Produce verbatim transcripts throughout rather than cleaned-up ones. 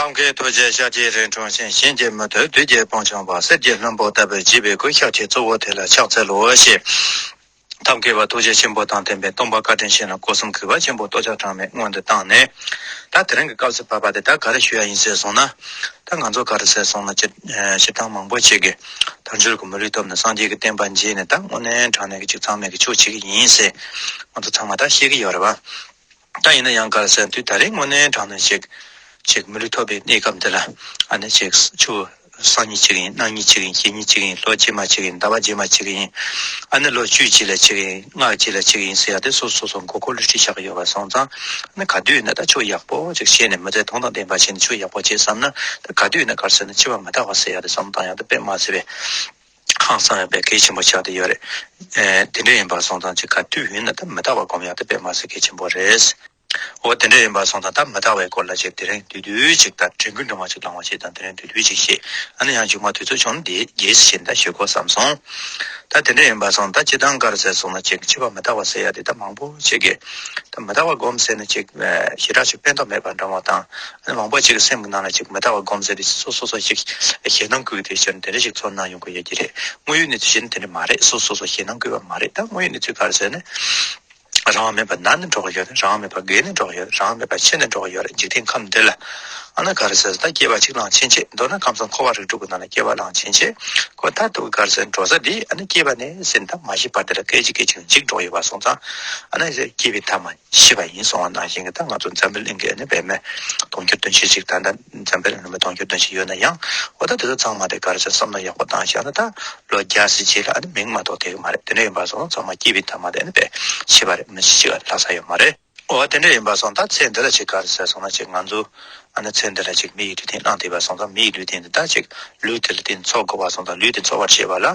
ཐབས་མཁས་ཐུགས་རྗེ་ཤཱཀྱའི་རིང་འཁྲུངས་ཤིང་། གཞན་གྱིས་མི་ཐུབ་བདུད་ཀྱི་དཔུང་འཇོམས་པ། གསེར་གྱི་ལྷུན་པོ་ལྟ་བུར་བརྗིད་པའི་སྐུ། ཤཱཀྱའི་གཙོ་བོ་དེ་ལ་ཕྱག་འཚལ་ལོ་ཞེས། ཐབས་མཁས་པ་ཐུགས་རྗེ་ཆེན་པོ་དང་ལྡན་པའི་སྟོན་པ་བཀའ་དྲིན་ཅན་ལ་སྒོ་གསུམ་གུས་པ་ཆེན་པོས་བསྟོད་ཕྱག་གྲངས་མེད་སྔོན་དུ་བཏང་ནས། ད་དེ་རིང་གི་སྐབས་སུ་བབས་པ་དེ་ད་ག་རེ་ཞུ་ཡ་ཡིན་ཟེར་སོང་ན། ད་ང་ཚོ་ག་རེ་ཟེར་སོང་ན་སྤྱིར་སྤྱིར་བཏང་མང་པོ་ཅིག་གིས་དལ་འབྱོར་གྱི་མི་ལུས་ཐོབ་ནས་སངས་རྒྱས་ཀྱི་བསྟན་པ་མཇལ་ནས། ད་དངོས་གནས་དྲང་གནས་ཀྱི་ཅིག་ཚང་མས་ཀྱི་ཆོས་བྱེད་ཀྱི་ཡིན་ཟེར་ང་ཚོ་ཚང་མ་ད་ཤེས་ཀྱི་ཡོད་རེད་བ། ད་ཡིན་ན་ཡང་ག་རེ་ཟེར་དུས་ད་རེས་དངོས་གནས་དྲང་གནས་ཅིག་ཅིག་མི་ལུས་ཐོབ་པའི་གནས་སྐབས་འདི་ལ་ཨ་ནི་ཅིག་ཆུ་སང་ཉིན་བྱེད་ཀྱི་ཡིན། གནངས་ཉིན་བྱེད་ཀྱི་ཡིན། གཞེས་ཉིན་བྱེད་ཀྱི་ཡིན། ལོ་རྗེས་མ་བྱེད་ཀྱི་ཡིན། ཟླ་བ་རྗེས་མ་བྱེད་ཀྱི་ཡིན། ཨ་ནི་ལོ་བཅུའི་རྗེས་ལ་བྱེད་ཀྱི་ཡིན། ལྔའི་རྗེས་ལ་བྱེད་ཀྱི་ཡིན་ཟེར་ཡ་དེ་སོ་སོ་སོ་མགོ་སྐོར་བསླུ་བྲིད་བྱ་གི་ཡོད་པ་སོང་ཙང་། ཨ་ནི་ག་དུས་ཡིན་ན་ད་ཆོས་ཡག་པོ་ཅིག་བྱས་ནས་མི་ཚེ་དོན་དང་ལྡན་པ་བྱས་ནས་ཆོས་ཡག་པོ་བྱེད་བསམ་ན། ད་ག་དུས་ཡིན་ན་ག་རེ་ཟེར་ན་འཆི་བ་མི་རྟག་པ་ཟེར་ཡ་དེ་བསམ་བློ་བཏང་ཡ་དེ་དཔེ་མ་སྲིད་པའི་ཧང་སང་ཡོད་པའི་གལ་ཆེན་པོ་ཆགས་བསྡད་ཡོད་རེད། ཨེ་དེ་འདྲ་ཡིན་པ་སོང་ཙང་ཅིག་ག་དུས་ཡིན་ན་ད་མི་རྟག་པ་སྒོམ་ཡ་དེ་དཔེ་མ་སྲིད་གལ་ཆེན་པོ་རེད། འོ་དེ་འདྲ་ཡིན་པ་སོང་ཙང་ད་མི་རྟག་པའི་སྐོར་ལ་ཅིག་དེ་རིང་བསྡུས་བསྡུས་ཅིག་ད་དྲན་སྐུལ་འདྲ་མ་ཅིག་བླང་བ་ཞིག་དང་། དེ་རིང་བསྡུས་བསྡུས་ཅིག་བཤད། ཨ་ནི་ཡང་མཇུག་མ་དུས་ཚོད་བྱུང་ན་དེ་རྒྱས་སུ་ཕྱིན་ད་ཞུ་དགོས་བསམ་སོང་། ད་དེ་འདྲ་ཡིན་པ་སོང་ད་སྤྱིར་བཏང་ག་རེ་ཟེར་སོང་ན་ཅིག་འཆི་བ་མི་རྟག་པ་ཟེར་ཡ་དེ་ད་མང་པོ་ཅིག་གིས་ད་མི་རྟག་པ་སྒོམ་ཟེར་ནས་ཅིག་ཞེ་དྲག་ཅིག་ཕན་ཐོགས་མེད་པ་འདྲ་བ་དང་། ཨ་ནི་མང་པོ་ཅིག་གི་སེམས་ཀྱི་ནང་ལ་ཅིག་མི་རྟག་པ་སྒོམ་ཟེར་དེ་སོ་སོ་སོ་ཅིག་ཞེད་སྣང་སྐུལ་དེ་ཕྱིར་དེ་འདྲ་ཅིག་ཚོར་སྣང་ཡོང་གི་ཡོད་ཀྱི་རེད། དངོས་ཡོད་གནས་ཚུལ་བཤད་ན་དེ་འདྲ་མ་རེད། སོ་སོ་སོ་ཞེད་སྣང་སྐུལ་བ་མ་རེད། ད་དངོས་ཡོད་གནས་ཚུལ་ག་རེ་ཟེར་ན། རང་དབང་མེད་པར་ན་ནས་འགྲོ་གི་ཡོད་རེད། རང་དབང་མེད་པར་རྒས་ནས་འགྲོ་གི་ཡོད་རེད། རང་དབང་མེད་པར་འཆི་ནས་འགྲོ་གི་ཡོད་རེད། འཇིག་རྟེན་ཁམས་འདི་ལ། ཨ་ནི་ག་རེ་ཟེར་ད་སྐྱེ་བ་གཅིག་བླངས་ཕྱིན་ཆད། མདོར་ན་ཁམས་གསུམ་འཁོར་བ་རིགས་དྲུག་གི་ནང་ལ་སྐྱེ་བ་བླངས་ཕྱིན་ཆད། ཁོ་མཐར་ཐུག་ག་རེ་ཟེར་འགྲོ་ས་འདི་ཨ་ནི་སྐྱེས་པ་ནས་ཟིན་ད་མ་ཤི་བར་དེ་ལ་སྐད་ཅིག་སྐད་ཅིག་འཇིག་འགྲོ་ཡོད་པ་སོང་ཙང་། ཨ་ནི་སྐྱེས་པའི་མཐའ་མ་ཤི་བ་ཡིན་གསུང་བ་ནང་བཞིན་གྱི། ད་ང་ཚོ་འཛམ་བུ་གླིང་གི་ཨ་ནི་བའི་མི་དུང་ཕྱུར་བདུན་ཅུ་ཅིག་ད་ལྟ་འཛམ་བུ་གླིང་ལ་མི་དུང་ཕྱུར་བདུན་ཅུ་ཡོད་ན་ཡང་། འོ་ད་དེ་ཚོ་ཚང་མ་དེ་ག་རེ་ཟེར་བསམ་བློ་ཡག་པོ་བཏང་བཞག་ན་ད་ལོ་བརྒྱ་ཙམ་རྗེས་ལ་ཨ་ནི་མིང་མ་གཏོགས་བསྡད་ཀྱི་མ་རེད། དེ་འདྲ་ཡིན་པ་སོང་ཚང་མ་སྐྱེས་པའི་མཐའ་མ་དེ་ཨ་ནི་བས་ཤི་བ་རེད། མི་ཤི་བ་ལྷག་ས་ཡོད་མ་རེད། འོ་དེ་འདྲ་ཡིན་པ་སོང་ད་ཚེ་འདི་ལ་ཅིག་ག་རེ་ཟེར་སོང་ན་ཅིག་ང་ཚོ་ཨ་ནི་ཚེ་འདི་ལ་ཅིག་མི་ཡི་ལུས་རྟེན་བླངས་བསྡད་པ་སོང་ཙང་། མི་ཡི་ལུས་རྟེན་འདི་ད་ཅིག་ལུས་དེ་ལ་བརྟེན་འཚོ་དགོས་པ་སོང་ཙང་། ལུས་དེ་འཚོ་བར་བྱེད་པ་ལ་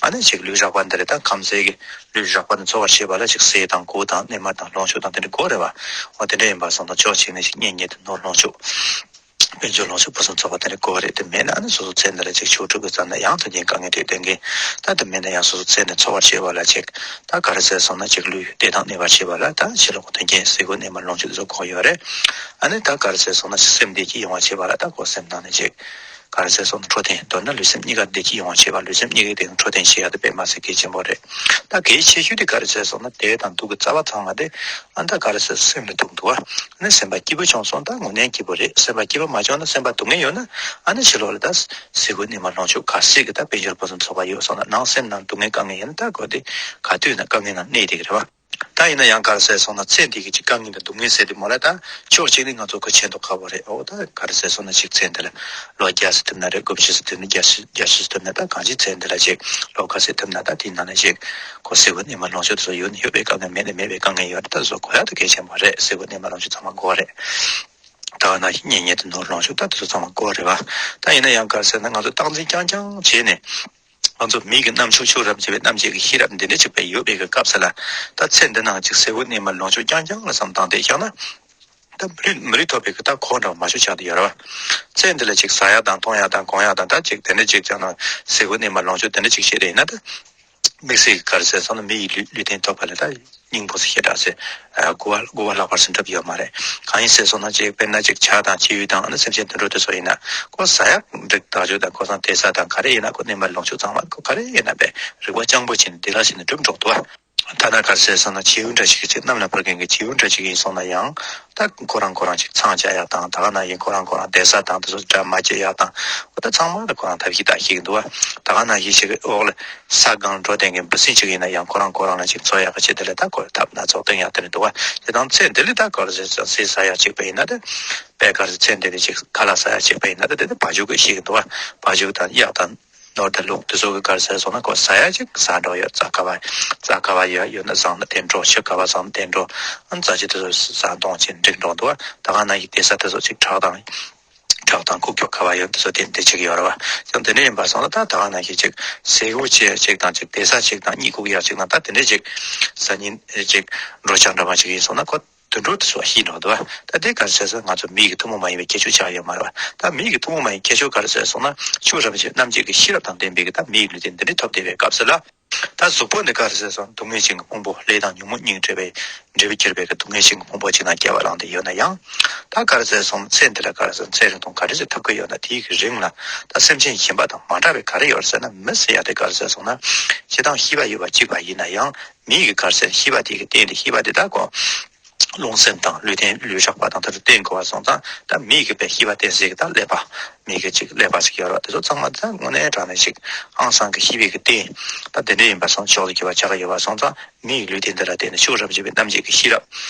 ཨ་ནི་ཅིག་ལུས་རགས་པ་འདི་རེད། ད་ཁམས་ཚན་གྱི་ལུས་རགས་པ་འདི་འཚོ་བར་བྱེད་པ་ལ་ཅིག་ཟས་དང་གོས་དང་གནས་མལ་དང་ལོངས་སྤྱོད་དང་དེ་འདྲ་དགོས་རེད་བ། འོ་དེ་འདྲ་ཡིན་པ་སོང་ཙང་ཕྱོགས་གཅིག་ནས་ཅིག་གཉེན་ཉེ་དུ་ནོར་ལོངས་སྤྱོད། དཔལ་འབྱོར་ལོངས་སྤྱོད་ཕུན་སུམ་ཚོགས་པ་དེ་འདྲ་དགོས་རེད། དེ་མེད་ན་ཨ་ནི་སོ་སོ་ཚེ་འདི་ལ་ཅིག་ཆོས་སྒྲུབ་དགོས་ཙང་ན་ཡང་དོན་རྐྱེན་དཀའ་ངལ་འཕྲད་བསྡད་མཁན། ད་དེ་མེད་ན་ཡང་སོ་སོ་ཚེ་འདི་འཚོ་བར་བྱེད་པ་ལ་ཅིག་ད་ག་རེ་ཟེར་སོང་ན་ཅིག་ལུས་བདེ་ཐང་གནས་པར་བྱེད་པ་ལ་ད་ཕྱི་ལོགས་ཀྱི་དོན་རྐྱེན་ཟས་གོས་གནས་མལ་ལོངས་སྤྱོད་དེ་ཚོ་དགོས་ཡོད་རེད། ཨ་ནི་ད་ག་རེ་ཟེར་སོང་ན་སེམས་བདེ་སྐྱིད་ཡོང་བར་བྱེད་པ་ལ་ད་ཁོ་སེམས་ནང་ནས་ཅིག་ག་རེ་ཟེར་སོང་ན་འཕྲོད་བསྟེན། མདོར་ན་ལུས་སེམས་གཉིས་ཀ་བདེ་སྐྱིད་ཡོང་བ་བྱེད་པ། ལུས་སེམས་གཉིས་ཀའི་སྟེང་འཕྲོད་བསྟེན་བྱེད་ཡ་དེ་དཔེ་མ་སྲིད་གལ་ཆེན་པོ་རེད། ད་གལ་ཆེ་ཤོས་དེ་ག་རེ་ཟེར་སོང་ན་དེ་དང་སྡུག་གི་རྩ་བ་ཚང་བ་དེ་ཨ་ད་ག་རེ་ཟེར་སེམས་ལ་སྡུག་འདུག་བ། ཨ་ནི་སེམས་པ་སྐྱིད་པོ་བྱུང་སོང་ད་དངོས་གནས་སྐྱིད་པོ་རེད། སེམས་པ་སྐྱིད་པོ་མ་བྱུང་ན་སེམས་པ་སྡུག་བསྔལ་ཡོད་ན་ཨ་ནི་ཕྱི་ལོགས་ལ་ད་ཟས་གོས་གནས་མལ་ལོངས་སྤྱོད་ག་ཚད་ཀྱི་ད་དཔལ་འབྱོར་ཕུན་སུམ་ཚོགས་པ་ཡོད་སོང་ན་ནང་སེམས་ནང་སྡུག་བསྔལ་དཀའ་ངལ་ཡོད་ན་ད་ཁོ་དེ་ག་དུས་ན་དཀའ་ངལ་ནང་གནས་བསྡད་ཀྱི་རེད་བ། ད་ཡིན་ན་ཡང་ག་རེ་ཟེར་སོང་ན་ཚེ་འདི་གི་ཅིག་དཀའ་ངལ་དང་སྡུག་བསྔལ་ཟེར་དེ་མོ་ལ་ད་ཕྱོགས་གཅིག་ནས་ང་ཚོ་གོ་ཆེན་དུ་ཁག་པོ་རེད། འོ་ད་ག་རེ་ཟེར་སོང་ན་ཅིག་ཚེ་འདི་ལ་ལོ་བརྒྱ་ཙམ་ཐུབ་ན་རེད། དགུ་བཅུ་ཙམ་ཐུབ་ན། བརྒྱད་ཅུ་བརྒྱད་ཅུ་ཙམ་ཐུབ་ན། ད་གང་ཅིག་ཚེ་འདི་ལ་ཅིག་ལོ་ག་ཚོད་ཐུབ་ན་ད་དེའི་ནང་ནས་ཅིག་ཁོ་ཟས་གོས་གནས་མལ་ལོངས་སྤྱོད་དེ་ཚོ་ཡོད་ན་ཡོད་པའི་དཀའ་ངལ། མེད་ན་མེད་པའི་དཀའ་ངལ་ཡོད་རེད། ད་དེ་ཚོ་དགོས་ཡ་དེ་གལ་ཆེན་པོ་རེད། ཟས་གོས་གནས་མལ་ལོངས་སྤྱོད་ཚང་མ་དགོས་རེད། ད་ག་ན་གཉེན་ཉེ་དུ་ནོར་ལོངས་སྤྱོད་ད་དེ་ཚོ་ཚང་མ་དགོས་རེད་བ། ད་ཡིན་ན་ཡང་ག་རེ་ཟེར་ན་ང་ཚོ་སྟངས་འཛིན་རྐྱང་རྐྱང་བྱས་ནས། ང་ཚོ་མིའི་གི་རྣམ་ཅོ་ཆོས་རབ་འབྱེད་པའི་རྣམ་འབྱེད་ཀྱི་ཤེས་རབ་འདི་འདྲ་ཅིག་པའི་ཡོད་པའི་གི་སྐབས་སུ་ལ། ད་ཚེ་འདི་ནང་ཅིག་ཟས་གོས་གནས་མལ་ལོངས་སྤྱོད་རྐྱང་རྐྱང་ལ་བསམ་བཏང་སྟེ་བཞག་ན། ད་མི་ལུས་མི་ལུས་ཐོབ་པའི་གི་ད་གོ་འདྲ་མ་ཤོར་ཆགས་དེ་ཡོད་རེད་བ། ཚེ་འདི་ལ་ཅིག་ཟ་ཡག་དང་འཐུང་ཡག་དང་གོན་ཡག་དང་ད་ཅིག་དེ་འདྲ་ཅིག་ཀྱང་ན་ཟས་གོས་གནས་མལ་ལོངས་སྤྱོད་དེ་འདྲ་ཅིག་བྱས་རེད་ན་ད། དམིགས་བསལ་གྱི་ག་རེ་ཟེར་སོང་ན་མི་ཡི་ལུས་ལུས་རྟེན་ཐོབ་པ་ལ་ད་སྙིང་པོ་ཟེར་ཞེ་དྲག་ཟེར། ཨ་མགུ་བ་མགུ་བ་ལྷག་པར་ཟེར་འགྲུབ་ཡོད་མ་རེད། གང་ཡིན་ཟེར་སོང་ན་ཅིག་དཔེར་ན་ཅིག་བྱ་དང་བྱིའུ་དང་ཨ་ནི་སེམས་ཅན་དུད་འགྲོ་དེ་ཚོ་ཡིན་ན་ཁོ་ཟ་ཡག་འགྲིག་དག་ཆོས་དང་ཁོ་ཚང་བསྡད་ས་དང་ག་རེ་ཡིན་ན་ཁོ་གནས་མལ་ལོངས་སྤྱོད་ཚང་མ་ཁོ་ག་རེ་ཡིན་ན་པས་རིག་པ་སྤྱང་པོ་བྱས་ནས་བདེ་ལ་བྱས་ནས་འགྲུབ་འགྲོ་འདུག་བ། ཐ་ན་ག་རེ་ཟེར་སོང་ན་བྱིའུ་འདྲ་ཞིག་ཅིག་གནམ་ལ་འཕུར་མཁན་གྱི་བྱིའུ་འདྲ་ཞིག་ཡིན་སོང་ན་ཡང་ད་ཁོ་རང་ཁོ་རང་ཅིག་ཚང་བྱ་ཡག་དང་ད་ག་ན་ཡིན་ཁོ་རང་ཁོ་རང་བསྡད་ས་དང་དེ་ཚོ་འདྲ་མ་བྱེད་ཡག་དང་འོ་ད་ཚང་མ་ལ་ཁོ་རང་ཐབས་ཤེས་ད་ཤེས་ཀྱི་འདུག་བ། ད་ག་ན་ཡིན་ཞིག་འོག་ལ། ས་སྒང་འགྲོ་བསྡད་མཁན་འབུ་སྲིན་ཅིག་ཡིན་ན་ཡང་ཁོ་རང་ཁོ་རང་ལ་ཅིག་འཚོ་ཡག་གི་ཆེད་དུ་ལ་ད་ཁོ་ཐབས་སྣ་ཚོགས་སྟོན་ཡག་དེ་རེད་འདུག་བ། དེ་དང་ཚེ་འདི་ལ་ད་ག་རེ་ཟེར་ཟས་ཟ་ཡག་ཅིག་པ་ཡིན་ན་ད། དཔེ་ག་རེ་ཚེ་འདི་ལ་ཅིག་ཁ་ལག་ཟ་ཡག་ཅིག་པ་ཡིན་ན་ད་དེ་ད་བ་ཕྱུགས་ཀྱིས་ཤེས་ཀྱི་འདུག་བ། བ་ཕྱུགས་དང་གཡག་དང་ནོར་དང་ལུག་དེ་ཚོ་གི་ག་རེ་ཟེར་སོང་ན་ཁོ་ཟ་ཡག་ཅིག་ཟ་འགྲོ་ཡོད། རྩྭ་ཁ་བ་རྩྭ་ཁ་བ་ཡོད་ཡོད་ན་ཟ་ན་དེ་འགྲོ། ཆུ་ཁ་བ་ཟ་ན་དེ་འགྲོ། ཨ་རྩྭ་ཆུ་དེ་ཚོ་ཟ་འདོང་ཅིག་འགྲིག་འགྲོ་འདུག་བ། ད་ག་ན་ཡི་དེ་ས་དེ་ཚོ་ཅིག་བྲག་དང་། བྲག་དང་ཁུག་ཀྱོག་ཁ་བ་ཡོད་དེ་ཚོ་དེ་འདི་ཅིག་ཡོད་རེད་བ། ཀྱང་དེ་འདྲ་ཡིན་པ་སོང་ན་ད་ད་ག་ནང་བཞིན་ཅིག་ཟས་གོས་ཅིག་ཅིག་དང་ཅིག་བསྡད་ས་ཅིག་དང་གཉིད་ཁུག་ཡག་ཅིག་དང་ད་དེ་འདྲ་ཅིག་ཟ་ཉིན་ཅིག་འགྲོ་འཆག་འདྲ་མ་ཅིག་ཡིན་སོང་ན་ཁོ་དུད་འགྲོ་དེ་ཚོ་ཤི་འགྲོ་འདུག་བ། ད་དེ་ག་རེ་ཟེར་ཟེར་ང་ཚོ་མི་ཡི་ཐུན་མོང་མ་ཡིན་པའི་ཁྱད་ཆོས་ཆགས་ཡོད་མ་རེད་བ། ད་མི་ཡི་ཐུན་མོང་མ་ཡིན་ཁྱད་ཆོས་ག་རེ་ཟེར་སོང་ན་ཆོས་རབ་ཅིག་རྣམ་འབྱེད་ཀྱི་ཤེས་རབ་དང་ལྡན་པའི་གི་ད་མི་ཡི་ལུས་རྟེན་འདི་འདྲ་ཐོབ་བསྡད་པའི་སྐབས་སུ་ལ། ད་གཟུགས་པོ་འདི་ག་རེ་ཟེར་སོང་། སྡུག་བསྔལ་ཅན་གྱི་ཕུང་པོ། ལས་དང་ཉོན་མོངས་གཉིས་ཀྱིས་བསྒྲིབས་པའི་འབྲས་བུ་གྱུར་པའི་གི་སྡུག་བསྔལ་ཅན་གྱི་ཕུང་པོ་ཅིག་ནང་སྐྱེ་བ་བླངས་ཏེ་ཡོད་ན་ཡང་། ད་ག་རེ་ཟེར་སོང་། ཚེ་འདི་ལ་ག་རེ་ཟེར། ཚེ་རིང་ཐུང་ག་འདྲ་ཞིག་ཐོབ་ཀྱི་ཡོད་ན། དེའི་གི་རིང་ལ་ད་སེམས་ཅན་གཞན་པ་དང་མ་འདྲ་བའི་ག་རེ་ཡོད་རེད་ཟེར་ན། མི་ཟེར་ཡ་དེ་ག་རེ་ཟེར་སོང་ན། སྤྱིར་བཏང་ཤེས་པ་ཡོད་པ་གཅིག་པ་ཡིན་ན་ཡང་། མི་ཡི་གི་ག་རེ་ཟེར། ཤེས་པ་དེ་གི་སྟེང་དེ། ཤེས་པ་དེ་ད་ཁོ་རླུང་སེམས་དང་ལུས་རྟེན་ལུས་རགས་པ་དང་དེ་ཚོ་བརྟེན་དགོས་པ་སོང་ཙང་། ད་མི་ཡི་གི་པའི་ཤེས་པ་བརྟེན་སའི་གི་ད་ཀླད་པ། མི་གི་ཅིག་ཀླད་པ་ཞིག་ཡོད་རེད། དེ་ཚོ་ཚང་མ་ད་དངོས་གནས་དྲང་གནས་ཞིག་ཧང་སང་གི་ཤེས་པའི་གི་སྟེང་ད་དེ་འདྲ་ཡིན་པ་སོང་། མཆོག་ཏུ་གྱུར་པ་ཆགས་ཀྱི་ཡོད་པ་སོང་ཙང་། མི་ཡི་ལུས་རྟེན་འདི་ལ་བརྟེན་ནས་ཕྱོགས་རབ་འབྱེད་པའི་རྣམ་འབྱེད་ཀྱི་ཤེས་རབ།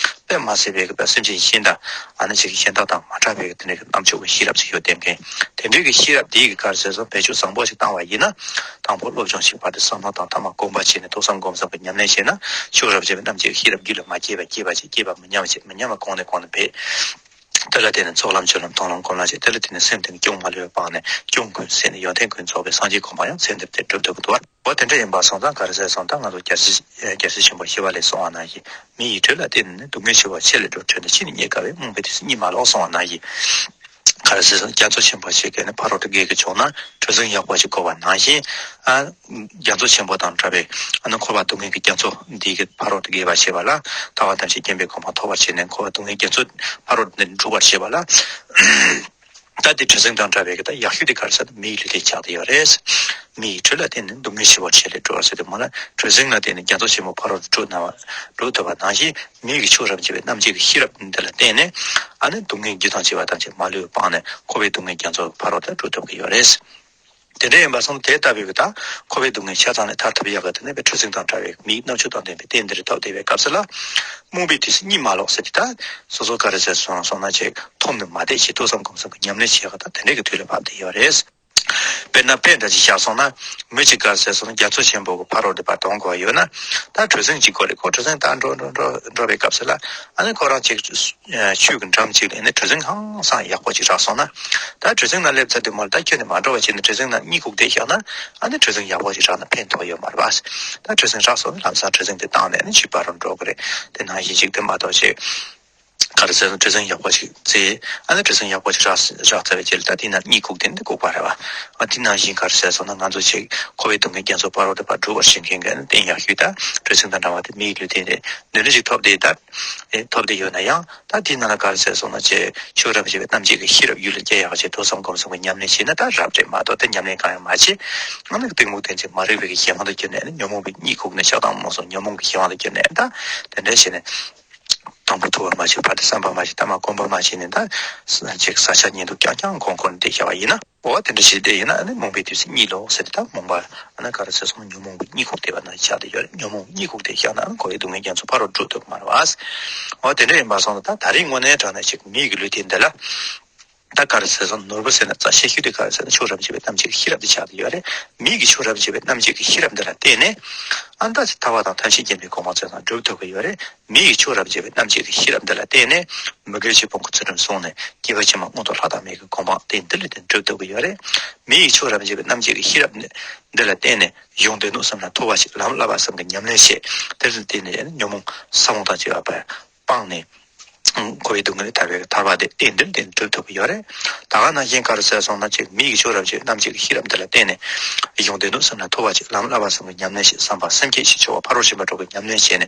དཔེ་མ་སྲིད་པའི་གི་པའི་སེམས་ཅན་གཞན་དང་། ཨ་ནི་ཅིག་གཞན་དག་དང་མ་འདྲ་བའི་གི་དེ་འདྲའི་གི་རྣམ་ཅོག་གི་ཤེས་རབ་ཅིག་ཡོད་བསྡད་མཁན། དེ་འདྲའི་གི་ཤེས་རབ་དེའི་གི་ག་རེ་ཟེར་སོང་། བེད་སྤྱོད་བཟང་པོ་ཞིག་བཏང་བ་ཡིན་ན། དང་པོ་སློབ་སྦྱོང་ཞིག་བར་དུ་བསམ་བློ་དང་ཐ་མ་སྒོམ་པ་བྱས་ནས། ཐོས་བསམ་སྒོམ་གསུམ་གྱི་ཉམས་ལེན་བྱས་ན། ཕྱོགས་རབ་འབྱེད་པའི་རྣམ་འབྱེད་ཀྱི་ཤེས་རབ་རྒྱུད་ལ་མ་སྐྱེས་པ། སྐྱེས་པ་ཅིག་སྐྱེས་པ་མི་ཉམས་ཅིག་མི་ཉམས་པ་གོང་ནས་གོང་དུ་འཕེལ། དེ་ལ་བརྟེན་ནས་ཚོགས་ལམ་སྤྱོད་ལམ་མཐོང་ལམ་སྒོམ་ལམ་བྱས། དེ་ལ་བརྟེན་ནས་སེམས་གཏིང་སྐྱོང་མ་ལུས་པ་སྤངས་ནས། སྐྱོན་ཀུན་ཟད་ནས་ཡོན་ཏན་ཀུན་རྫོགས་པའི་སངས་རྒྱས་གོ་འཕང་ཡང་ཚེ་འདིར་དེ་འགྲུབ་ཐུབ་ཀྱི་འདུག་བ། འོ་དེ་འདྲ་ཡིན་པ་སོང་ཙང་། ག་རེ་ཟེར་སོང་། ད་ང་ཚོ་རྒྱལ་སྲས་རྒྱལ་སྲས་ཆེན་པོ་ཞི་བ་ལྷས་གསུངས་པ་ནང་བཞིན། མི་ཡི་དྲོད་ལ་བརྟེན་ནས་ནི། སྡུག་བསྔལ་ཆེ་བ་ཆེ་ལས་འགྲོ། དྲོད་འདི་ཕྱི་ནས་རྙེད་དཀའ་བས། རྨོངས་པའི་དུས་སུ་རྙེད་མ་ལོག་གསུངས་པ་ནང་བཞིན། ག་རེ་ཟེར་སོང་། རྒྱ་མཚོ་ཆེན་པོ་ཞིག་གི་ནི་ཕ་རོལ་ཏུ་བརྒལ་གྱི་ཕྱོགས་ན་གྲུ་གཟིངས་ཡག་པོ་ཞིག་བསྐོར་བ་ནང་བཞིན། ཨ། རྒྱ་མཚོ་ཆེན་པོ་དང་འདྲ་བའི་ཨ་ནི་འཁོར་བ་སྡུག་བསྔལ་གྱི་རྒྱ་མཚོ་འདི་གི་ཕ་རོལ་ཏུ་བརྒལ་བར་བྱེད་པ་ལ། ཐར་པ་ཐམས་ཅད་མཁྱེན་པའི་གོ་འཕང་ཐོབ་པར་བྱས་ནས། འཁོར་བ་སྡུག་བསྔལ་རྒྱ་མཚོ་ཕ་རོལ་ཏུ་འགྲོ་བར་བྱེད་པ་ལ། ད་དེ་གྲུ་གཟིངས་དང་འདྲ་བའི་གི་ད་ཡག་ཤོས་དེ་ག་རེ་ཟེར་ན། མི་ཡི་ལུས་རྟེན་ཆགས་བསྡད་ཡོད་རེད། མི་ཡི་དྲོད་ལ་བརྟེན་ནས་སྡུག་བསྔལ་ཆེ་བ་ཆེ་ལས་འགྲོ་ཟེར་དུས་མ་ལ། གྲུ་གཟིངས་ལ་བརྟེན་ནས་རྒྱ་མཚོ་ཆེན་པོ་ཕ་རོལ་ཏུ་འགྲོ་ན་བ། འགྲོ་ཐུབ་པ་ནང་བཞིན། མི་ཡི་ཕྱོགས་རབ་འབྱེད་པའི་རྣམ་འབྱེད་ཀྱི་ཤེས་རབ་འདི་ལ་བརྟེན་ནས། ཨ་ནི་སྡུག་བསྔལ་རྒྱུ་དང་བཅས་པ་ཐམས་ཅད་མ་ལུས་པ་སྤངས་ནས། འཁོར་བའི་སྡུག་བསྔལ་རྒྱ་མཚོ་ཕ་རོལ་ཏུ་འགྲོ་ཐུབ་ཀྱི་ཡོད་རེད། དེ་འདྲ་ཡིན་པ་སོང་། དེ་ལྟ་བུའི་གི་ད་འཁོར་བའི་སྡུག་བསྔལ་ཆ་ཚང་ནས་ཐར་ཐུབ་ཡག་གི་དེ་ནས་པའི་གྲུ་གཟིངས་དང་འདྲ་བའི་མི་ཡི་རྣམ་དཔྱོད་དང་ལྡན་པའི་རྟེན་འདི་རུ་ཐོབ་བསྡད་པའི་སྐབས་སུ་ལ། རྨོངས་པའི་དུས་སུ་རྙེད་མ་ལོག་ཟེར་གྱི་ད། སོ་སོ་ག་རེ་ཟེར་སོང་སོང་ན་ཅིག་འཐོམ་ནས་མ་བསྡད་ཅིག་ཐོས་བསམ་སྒོམ་གསུམ་གྱི་ཉམས་ལེན་བྱེད་ཡག་གི་ད་དེ་འདྲའི་གི་དུས་ལ་བབས་བསྡད་ཡོད་རེད། དཔེར་ན་དཔེ་འདྲ་ཅིག་བཞག་སོང་ན། མི་གཅིག་ག་རེ་ཟེར་སོང་ན་རྒྱ་མཚོ་ཆེན་པོ་གི་ཕ་རོལ་ཏུ་ཕར་གཏོང་དགོས་ཡོད་ན། ད་གྲུ་གཟིངས་གཅིག་དགོས་རེད། ཁོ་གྲུ་གཟིངས་ད་འགྲོ་འགྲོ་འགྲོ་འགྲོ་བའི་སྐབས་སུ་ལ། ཨ་ནི་ཁོ་རང་ཅིག་ཆུ་གི་འགྲམ་གཅིག་ལ་ཨ་ནི་གྲུ་གཟིངས་ཧང་སང་ཡག་པོ་ཅིག་རག་སོང་ན། ད་གྲུ་གཟིངས་ནང་སླེབས་ཚར་དུས་མ་ལ་ད་ཁྱོན་ནས་མ་འགྲོ་བ་བྱས་ནས་གྲུ་གཟིངས་ནང་གཉིད་ཁུག་བསྡད་བཞག་ན། ཨ་ནི་གྲུ་གཟིངས་ཡག་པོ་ཅིག་རག་ན་ཕན་ཐོགས་ཡོད་མ་རེད་པ། ད་གྲུ་གཟིངས་རག་སོང་ན་ལམ་སང་གྲུ་གཟིངས་དེ་བཏང་ནས་ཨ་ནི་ཆུའི་བར་རུ་འགྲོ་དགོས་རེད། དེ་ནང་བཞིན་ཅིག་དེ་མ་གཏོགས་ཅིག་ག་རེ་ཟེར་ན་གྲུ་གཟིངས་ཡག་པོ་ཞིག་བཙལ། ཨ་ནི་གྲུ་གཟིངས་ཡག་པོ་ཞིག་རག་རག་ཚར་བའི་རྗེས་ལ་ད་དེ་ན་གཉིད་ཁུག་དེ་འདི་ལྐུགས་པ་རེད་བ། ཨ་དེ་ནང་བཞིན་ག་རེ་ཟེར་སོང་ན་ང་ཚོ་ཅིག་འཁོར་བའི་སྡུག་བསྔལ་རྒྱ་མཚོ་ཕ་རོལ་ཏུ་ཕར་འགྲོ་བར་བྱེད་མཁན་གྱི་ཨ་ནི་རྟེན་ཡག་ཤོས་ད་གྲུ་གཟིངས་དང་འདྲ་བ་དེ་མི་ཡི་ལུས་རྟེན་རེད། འདི་འདྲ་ཞིག་ཐོབ་བསྡད་ད། ཨེ་ཐོབ་བསྡད་ཡོད་ན་ཡང་། ད་དེ་ནང་ལ་ག་རེ་ཟེར་སོང་ན་ཅིག་ཕྱོགས་རབ་འབྱེད་པའི་རྣམ་འབྱེད་ཀྱི་ཤེས་རབ་རྒྱུད་ལ་སྐྱེ་ཡག་ཅིག་ཐོས་བསམ་སྒོམ་གསུམ་གྱི་ཉམས་ལེན་བྱས་ན་ད་རབ་རེད་མ་གཏོགས་ད་ཉམས་ལེན་གང་ཡང་མ་བྱས། ཨ་ནི་གཏི་མུག་དེ་ཚོ་མ་རིག་པའི་གི་གཞན་དབང་དུ་གྱུར་ནས་ཨ་ནི་ཉོན་མོངས་པའི་གཉིད་ཁུག་ནས་ཆགས་སྡང་རྨོངས་གསུམ་ཉོན་མོངས་ཀྱི་གཞན་དབང་དུ་གྱུར་ནས་ད་དེ་འདྲ་བྱས་ནས། དང་པོ་ཐོས་པ་མ་བྱས། བར་དུ་བསམ་པ་མ་བྱས། ཐ་མ་སྒོམ་པ་མ་བྱས་ནས་ད་ཅིག་བཟའ་བཅའ་ཉལ་འདུག་རྐྱང་རྐྱང་འཁོར་འཁོར་ནས་བསྡད་བཞག་པ་ཡིན་ན། འོ་དེ་འདྲ་ཞིག་བསྡད་ཡིན་ན་ཨ་ནི་རྨོངས་པའི་དུས་སུ་གཉིད་ལོག་ཟེར་ཏེ། ད་རྨོངས་པ་ཨ་ནི་ག་རེ་ཟེར་སོང་ན་ཉོན་མོངས་པའི་གཉིད་ཁུག་བསྡད་པ་ན་ཆགས་བསྡད་ཡོད་རེད། ཉོན་མོངས་གཉིད་ཁུག་བསྡད་བཞག་ན་ཨ་ནི་འཁོར་བའི་སྡུག་བསྔལ་རྒྱ་མཚོ་ཕ་རོལ་འགྲོ་ཐུབ་མ་རེད་བ། འོ་དེ་འདྲ་ཡིན་པ་སོང་ཙང་ད་ད་རེས་དངོས་གནས་དྲང་གནས་ཅིག་མི་ཡི་གི་ལུས་རྟེན་འདི་ལ། ད་ག་རེ་ཟེར་སོང་། ནོར་བུ་ཟེར་ན་རྩ་ཆེ་ཤོས་དེ་ག་རེ་ཟེར་ན་ཕྱོགས་རབ་འབྱེད་པའི་རྣམ་འབྱེད་ཀྱི་ཤེས་རབ་དེ་ཆགས་བསྡད་ཡོད་རེད། མི་ཡི་ཕྱོགས་རབ་འབྱེད་པའི་རྣམ་འབྱེད་ཀྱི་ཤེས་རབ་འདི་ལ་བརྟེན་ནས། ཨ་ནི་ད་ཅིག་ཐར་པ་དང་ཐམས་ཅད་མཁྱེན་པའི་གོ་འཕང་ཚུལ་དང་སྒྲུབ་ཐུབ་ཀྱི་ཡོད་རེད། མི་ཡི་ཕྱོགས་རབ་འབྱེད་པའི་རྣམ་འབྱེད་ཀྱི་ཤེས་རབ་འདི་ལ་བརྟེན་ནས། མི་དགེ་བཅུའི་ཕུང་པོ་ཚུལ་ཁྲིམས་བསྲུངས་ནས་སྐྱེ་བ་ཕྱི་མ་མངོན་མཐོ་ལྷ་དང་མིའི་གི་གོ་འཕང་དེ་འདི་ལ་བརྟེན་སྒྲུབ་ཐུབ་ཀྱི་ཡོད་རེད། མི་ཡི་ཕྱོགས་རབ་འབྱེད་པའི་རྣམ་འབྱེད་ཀྱི་ཤེས་རབ་འདི་ལ་བརྟེན་ནས་ཡོན་ཏན་དུ་བསམ་ན་ཐོབ་པ་ཞིག་ལམ་བསླབ་པ་གསུམ་གྱི་ཉམས་ལེན་བྱེད། དེ་ལ་བརྟེན་ནས་ཉོན་མོངས་ས་བོན་དང་བཅས་པ་སྤངས་ནས། འཁོར་བའི་སྡུག་བསྔལ་ཐར་པའི་ཐར་པ་དེ་རྟེན་འབྲེལ་དེ་འགྲུབ་ཐུབ་ཀྱི་ཡོད་རེད། ད་ག་ནང་བཞིན་ག་རེ་ཟེར་སོང་ན་ཅིག་མི་ཡི་ཕྱོགས་རབ་འབྱེད་རྣམ་འབྱེད་ཀྱི་ཤེས་རབ་འདི་ལ་བརྟེན་ནས། ཡོན་ཏན་དུ་བསམ་ན་ཐོབ་པ་ཅིག་ལམ་བསླབ་པ་གསུམ་གྱི་ཉམས་ལེན་བྱེད། བསམ་པ་སེམས་བསྐྱེད་ཞིག་ཆེ་བ་ཕ་རོལ་ཕྱིན་པ་དྲུག་གི་ཉམས་ལེན་བྱས་ནས།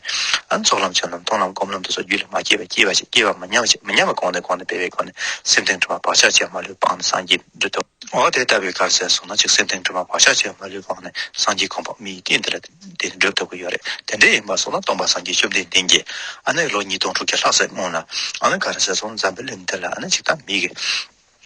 ཨ་ནི་ཚོགས་ལམ་སྤྱོད་ལམ་མཐོང་ལམ་སྒོམ་ལམ་དེ་ཚོ་རྒྱུད་ལ་མ་སྐྱེས་པ་སྐྱེས་པ་ཅིག་སྐྱེས་པ་མི་ཉམས་ཅིག་མི་ཉམས་པ་གོང་ནས་གོང་དུ་འཕེལ་བའི་སྒོ་ནས་སེམས་གཏིང་དྲི་མ་བག་ཆགས་ཅན་མ་ལུས་སྤངས་ནས་སངས་རྒྱས་འགྲུབ་ཐུབ། འོ་དེ་ལྟ་བུའི་ག་རེ་ཟེར་སོང་ན་ཅིག་སེམས་གཏིང་དྲི་མ་བག་ཆགས་ཅན་མ་ལུས་སྤངས་ནས་སངས་རྒྱས་གོ་འཕང་མི་ཡི་རྟེན་འདི་ལ་དེ་འགྲུབ་ཐུབ་ཀྱི་ཡོད་རེད། དེ་འདྲ་ཡིན་པ་སོང་ན་སྟོན་པ་སངས་རྒྱས་བཅོམ་ལྡན་འདས་ཀྱིས་ཨ་ནི་ལོ་ཉིས་སྟོང་དྲུག་བརྒྱ་ལྷག་ཙམ་སྔོན་ལ་ཨ་ནི་ག་རེ་ཟེར་སོང་ན་འཛམ་བུའི་གླིང་འདི་ལ་ཨ་ནི་ཅིག་ད་མི་གི་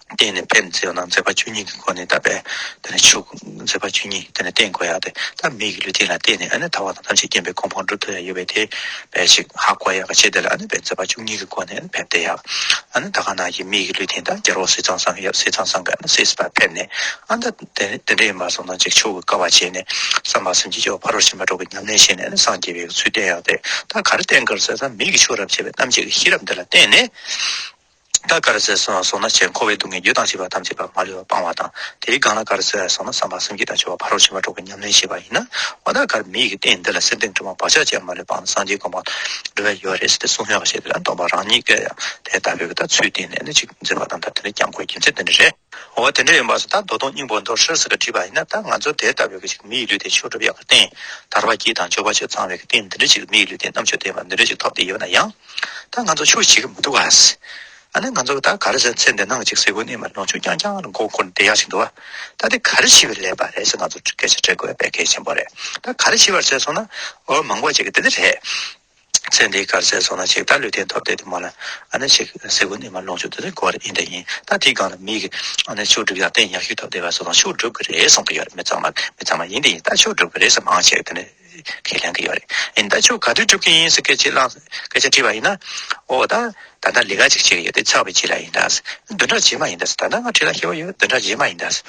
རྟེན་ནས་ཕེབས་ཟེར་ན་མཛད་པ་བཅུ་གཉིས་ཀྱི་སྒོ་ནས་ད་པས་དེ་ནས་ཆོས་མཛད་པ་བཅུ་གཉིས་དེ་ནས་བསྟན་དགོས་ཡ་དེ་ད་མི་གི་ལུས་རྟེན་ལ་བརྟེན་ནས་ཨ་ནི་ཐར་པ་དང་ཐམས་ཅད་མཁྱེན་པའི་གོ་འཕང་སྒྲུབ་ཐུབ་ཡ་ཡོད་པའི་དེ་པས་ཞིག་ཧ་གོ་ཡ་ག་ཆེད་དེ་ལ་ཨ་ནི་པས་མཛད་པ་བཅུ་གཉིས་ཀྱི་སྒོ་ནས་ཨ་ནི་ཕེབས་བསྡད་ཡ། ཨ་ནི་ད་ག་ནང་བཞིན་མི་གི་ལུས་རྟེན་ད་རྒྱལ་པོ་ཟས་གཙང་བཟང་གི་ཡབ་ཟས་གཙང་བཟང་གི་ཨ་ནི་སྲས་སུ་ཕེབས་ནས་ཨ་ནི་ད་དེ་དེ་འདྲ་ཡིན་པ་སོང་ན་ཅིག་ཆོས་ཀྱི་དཀའ་བ་བྱས་ནས་བསམ་པ་སེམས་བསྐྱེད་ཆེ་བ་ཕ་རོལ་ཕྱིན་པ་དྲུག་གི་ཉམས་ལེན་བྱས་ནས་ཨ་ནི་སངས་རྒྱས་པའི་ཚུལ་བསྟན་ཡ་དེ་ད་ག་རེ་བསྟན་དགོས་ཟེར་ན་མི་གི་ཕྱོགས་རབ་འབྱེད་པའི་རྣམ་འབྱེད་ཀྱི་ཤེས་རབ་འདི་ལ་བརྟེན་ནས། ད་ག་རེ་ཟེར་སོང་སོང་ན་ཅིག་འཁོར་བའི་སྡུག་བསྔལ་རྒྱུ་དང་བཅས་པ་ཐམས་ཅད་པ་མ་ལུས་པ་སྤང་བ་དང་། དེའི་སྒང་ལ་ག་རེ་ཟེར་སོང་ན་བསམ་པ་སེམས་བསྐྱེད་དང་བཅས་པ་ཕ་རོལ་ཕྱིན་པ་དྲུག་གི་ཉམས་ལེན་བྱས་པ་ཡིན་ན། འོ་ད་ག་རེ་མི་ཡི་གི་རྟེན་འདི་ལ་སེམས་གཏིང་དྲི་མ་བག་ཆགས་ཅན་མ་ལུས་སྤངས་ནས་སངས་རྒྱས་གོ་འཕང་འགྲུབ་པ་ཡོད་རེད་ཟེར་ཏེ་གསུང་ཡག་བྱས་ཏེ་ལ་སྟོན་པ་རང་ཉིད་ཀྱིས་ཡང་དེ་ལྟ་བུའི་གི་ད་ཚུལ་བསྟན་ནས་ནི་ཅིག་མཛད་པ་དང་ད་དེ་འདྲ་བསྐྱངས་དགོས་རྒྱུ་མཚན་དེ་འདྲ་རེད། འོ་དེ་འདྲ་ཡིན་པ་སོ་ད་མདོ་དོན་སྙིང་པོ་མདོར་བསྡུས་ཟེར་ག་བྲིས་པ་ཡིན་ན། ད་ང་ཚོ་དེ་ལྟ་བུའི་གི་ཅིག་མི་ཡི་ལུས་རྟེན་མཆོག་སྒྲུབ་ཡག་གི་རྟེན། ཐར་པ་དགེ་དང་མཆོག་པ་ཆོས་ཚང་བའི་གི་རྟེན་འདི་འདྲ་ཅིག་མི་ཡི་ལུས་རྟེན་རྣམ་དཔྱོད་ལྡན་པ་འདི་འདྲ་ཅིག་ཐོབ་བསྡད་ཡོད་ན་ཡང་། ད་ང་ཚོ་ཆོས་བྱེད་གི་མི་འདུག་ག་ཨ་ནི་ང་ཚོ་ད་ག་རེ་ཟེར། ཚེ་འདི་ནང་ཅིག་ཟས་གོས་གནས་མལ་ལོངས་སྤྱོད་རྐྱང་རྐྱང་ལ་མགོ་འཁོར་བསྡད་ཡག་ཅིག་འདུག་བ། ད་དེ་ག་རེ་བྱེད་པའི་ལས་པ་རེད་ཟེར་ང་ཚོ་སྐད་ཆ་དྲི་དགོས་པའི་གལ་ཆེན་པོ་རེད། ད་ག་རེ་བྱེད་པར་ཟེར་སོང་ན། འོ་མང་པོ་ཅིག་གི་དེ་འདྲ་རེད། ཚེ་འདིའི་ག་རེ་ཟེར་སོང་ན་ཅིག་ད་ལུས་རྟེན་ཐོབ་བསྡད་དེ་མོ་ལ། ཨ་ནི་ཅིག་ཟས་གོས་གནས་མལ་ལོངས་སྤྱོད་དེ་ཚོ་དགོས་རེད། ཡིན་དང་ཡིན། ད་དེའི་སྒང་ལ་མི་གི་ཨ་ནི་མཆོག་སྒྲུབ་ཡག་རྟེན་ཡག་ཤོས་ཐོབ་བསྡད་པ་སོང་ཙང་མཆོག་སྒྲུབ་གི་རེད་གསུང་གི་ཡོད་རེད། མི་ཚང་མ་མི་ཚང་མ་ཡིན་དང་ཡིན། ད་མཆོག་སྒྲུབ་གི་རེད་ཟེར་མང་ཆེ་གི་དེ་འདྲ་ཁས་ལེན་གི་ཡོད་རེད། ཡིན་ད་མཆོག་ག་དུས་སྒྲུབ་གི་ཡིན་ཟེར་སྐད་ཆ་བླངས། སྐད་ཆ་དྲིས་པ་ཡིན་ན། འོ་ད་ད་ལྟ་ལས་ཀ་ཅིག་བྱེད་ཀྱི་ཡོད་དེ་ཚར་བའི་རྗེས་ལ་ཡིན་ད་ཟེར། བདུན་ཕྲག་རྗེས་མ་ཡིན་ད་ཟེར། ད་ལྟ་ང་འཕྲིན་ལས་ཞེ་པོ་ཡོད། བདུན་ཕྲག་རྗེས་མ་ཡིན་ད་ཟེར།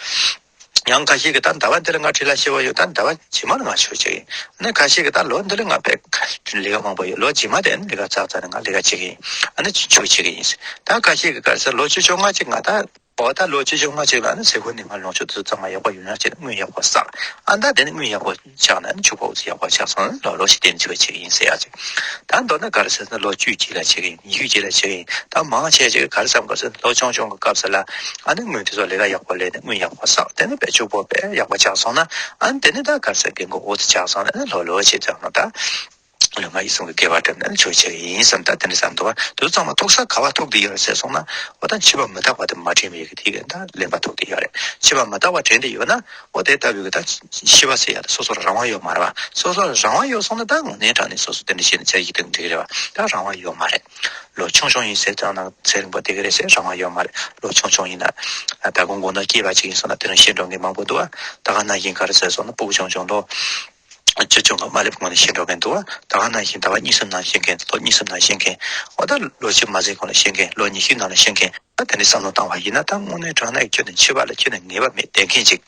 ཡང་ཁ་ཤས་ཀྱིས་ད་ཟླ་བ་འདི་ལ་ང་འཕྲིན་ལས་ཞེ་པོ་ཡོད། ད་ཟླ་བ་རྗེས་མ་ལ་ང་ཆོས་བྱེད་ཀྱི་ཡིན། ཨ་ནི་ཁ་ཤས་ཀྱིས་ད་ལོ་འདི་ལ་ང་དཔེ་ལས་ཀ་མང་པོ་ཡོད། ལོ་རྗེས་མ་དེ་ཨ་ནི་ལས་ཀ་ཚར་ཚར་ནས་ང་ལས་ཀ་བྱེད་ཀྱི་ཡིན། ཨ་ནི་ཆོས་བྱེད་ཀྱི་ཡིན། ད་ཁ་ཤས་ཀྱིས་ག་རེ་ཟེར། ལོ་བཅུ་བཅོ་ལྔ་ཅིག་ང་ད། འོ་ད་ལོ་བཅུ་བཅོ་ལྔ་ཅིག་ལ་ཨ་ནི་ཟས་གོས་གནས་མལ་ལོངས་སྤྱོད་དེ་ཚོ་ཚང་མ་ཡག་པོ་ཡོང་ཡག་བྱས་ནས་དངུལ་ཡག་པོ་བསགས། ཨ་ད་དེ་ནི་དངུལ་ཡག་པོ་ཆགས་ནས་ཨ་ནི་ཕྱུག་པོ་ཡག་པོ་ཆགས་སོང་ན་ལོ་ལོ་ཞིག་དེ་ནི་ཆོས་བྱེད་ཀྱི་ཡིན་ཟེར་ཡག་ཅིག་ད་མདོར་ན་ག་རེ་ཟེར་ན་ལོ་བཅུ་རྗེས་ལ་བྱེད་ཀྱི་ཡིན། ཉི་ཤུ་རྗེས་ལ་བྱེད་ཀྱི་ཡིན། ད་མང་ཆེ་ཅིག་ག་རེ་བསམ་ག་ཟེར་ན་ལོ་ཆུང་ཆུང་གི་སྐབས་སུ་ལ་ཨ་ནི་དངུལ་དེ་ཚོ་ལས་ཀ་ཡག་པོ་ལས་ནས་དངུལ་ཡག་པོ་བསགས། དེ་ནི་དཔེ་ཕྱུག་པོ་དཔེ་ཡག་པོ་ཆགས་སོང་ན་ཨ་ནི་དེ་ནི་ད་ག་རེ་ཟེར་རྒན་གོག་འོ་ཙི་ཆགས་སོང་ན་ཨ་ནི་ལོ་ལོ་བྱེད་ཙང་ན་ད། ལུས་ངག་ཡིད་གསུམ་གྱི་དགེ་བ་བསྒྲུབས་ནས་ཆོས་བྱེད་ཀྱི་ཡིན་བསམ། ད་དེ་འདྲ་བསམ་འདུག་བ། དེ་ཚོ་ཚང་མ་ཐུག་ས་ག་བ་ཐུག་བསྡད་ཡོད་རེད་ཟེར་སོང་ན། འོ་ད་འཆི་བ་མི་རྟག་པ་དེ་མ་དྲན་པའི་གི་དེ་གི་ད་གླེན་པ་ཐུག་བསྡད་ཡོད་རེད། འཆི་བ་མི་རྟག་པ་དྲན་བསྡད་ཡོད་ན་འོ་དེ་ལྟ་བུའི་གི་ད་ཤི་བ་ཟེར་ཡ་ད་སོ་སོ་ལ་རང་དབང་ཡོད་མ་རེད་བ། སོ་སོ་ལ་རང་དབང་ཡོད་སོང་ན་ད་དངོས་གནས་དྲང་གནས་སོ་སོ་དེ་འདྲ་བྱས་ནས་ཚེ་ཡི་དང་འགྲིག་རེད་བ། ད་རང་དབང་ཡོད་མ་རེད། ལོ་ཆུང་ཆུང་ཡིན་ཟེར་ཙང་ན་ཚེ་རིང་པོ་བསྡད་ཀྱི་རེད་ཟེར་རང་དབང་ཡོད་མ་རེད། ལོ་ཆུང་ཆུང་ཡིན་ན་ད་དགོང་དགོང་ན་སྐྱེས་པ་ཅིག་ཡིན་སོང་ན་དེ་རིང་ཤི་འགྲོ་མཁན་མང་པོ་འདུག་བ། ད་ག་ནང་བཞིན་ག་རེ་ཟེར་སོང་ན་སྤུ་གུ་ཆུང་ཆུང་ལོ། བཅུ་བཅུ་ང་མ་སླེབས་སྔོན་ནས་ཤི་འགྲོ་མཁན་འདུག་བ། ད་ག་ནང་བཞིན་ཟླ་བ་གཉིས་གསུམ་ནང་ཤི་མཁན། ལོ་གཉིས་གསུམ་ནང་ཤི་མཁན། འོ་ད་ལོ་བཅུ་མ་ཟིན་གོང་ལ་ཤི་མཁན། ལོ་ཉི་ཤུའི་ནང་ལ་ཤི་མཁན། ད་དེ་འདྲའི་བསམ་བློ་བཏང་བ་ཡིན་ན་ད་དངོས་གནས་དྲང་གནས་ཁྱོན་ནས་འཆི་བ་ལ་ཁྱོན་ནས་ངེས་པ་མེད་བསྡད་མཁན་ཅིག་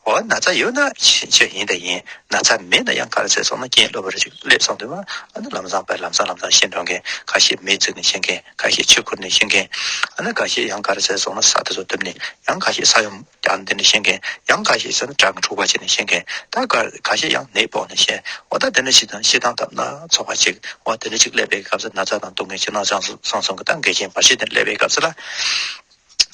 འོ་ན་ཚ་ཡོད་ན་ཤི་ཤི་ཡིན་ད་ཡིན། ན་ཚ་མེད་ན་ཡང་ག་རེ་ཟེར་སོང་ན་རྐྱེན་སློབ་པ་རེ་ཞིག་སླེབས་སོང་དུས་བ། ཨ་ནི་ལམ་སང་པས་ལམ་སང་ལམ་སང་ཤི་འགྲོ་མཁན། ཁ་ཤས་མེ་བཙུགས་ནས་ཤི་མཁན། ཁ་ཤས་ཆུ་ཁུར་ནས་ཤི་མཁན། ཨ་ནི་ཁ་ཤས་ཡང་ག་རེ་ཟེར་སོང་ན་ས་དེ་ཚོ་བརྡིབས་ནས་ཡང་ཁ་ཤས་ས་ཡོམ། ཡང་དེ་འདྲ་ཤེས་མཁན། ཡང་ཁ་ཤས་ཟེར་ན་བྲག་གི་འཁྲུག་པ་བྱས་ནས་ཤེས་མཁན། ད་ག་ཁ་ཤས་ཡང་ནད་ཕོག་ནས་ཤེས། འོ་ད་དེ་འདྲ་ཞིག་དང་ཤི་སྟངས་ཐབས་སྣ་ཚོགས་པ་ཅིག་འོ་དེ་འདྲ་ཅིག་སླེབས་པའི་སྐབས་སུ་ན་ཚ་དང་སྡུག་བསྔལ་ཕྱི་ནང་གསང་གསང་གསུམ་གྱི་ད་འགལ་རྐྱེན་བར་ཆད་དེ་སླེབས་པའི་སྐབས་སུ་ལ།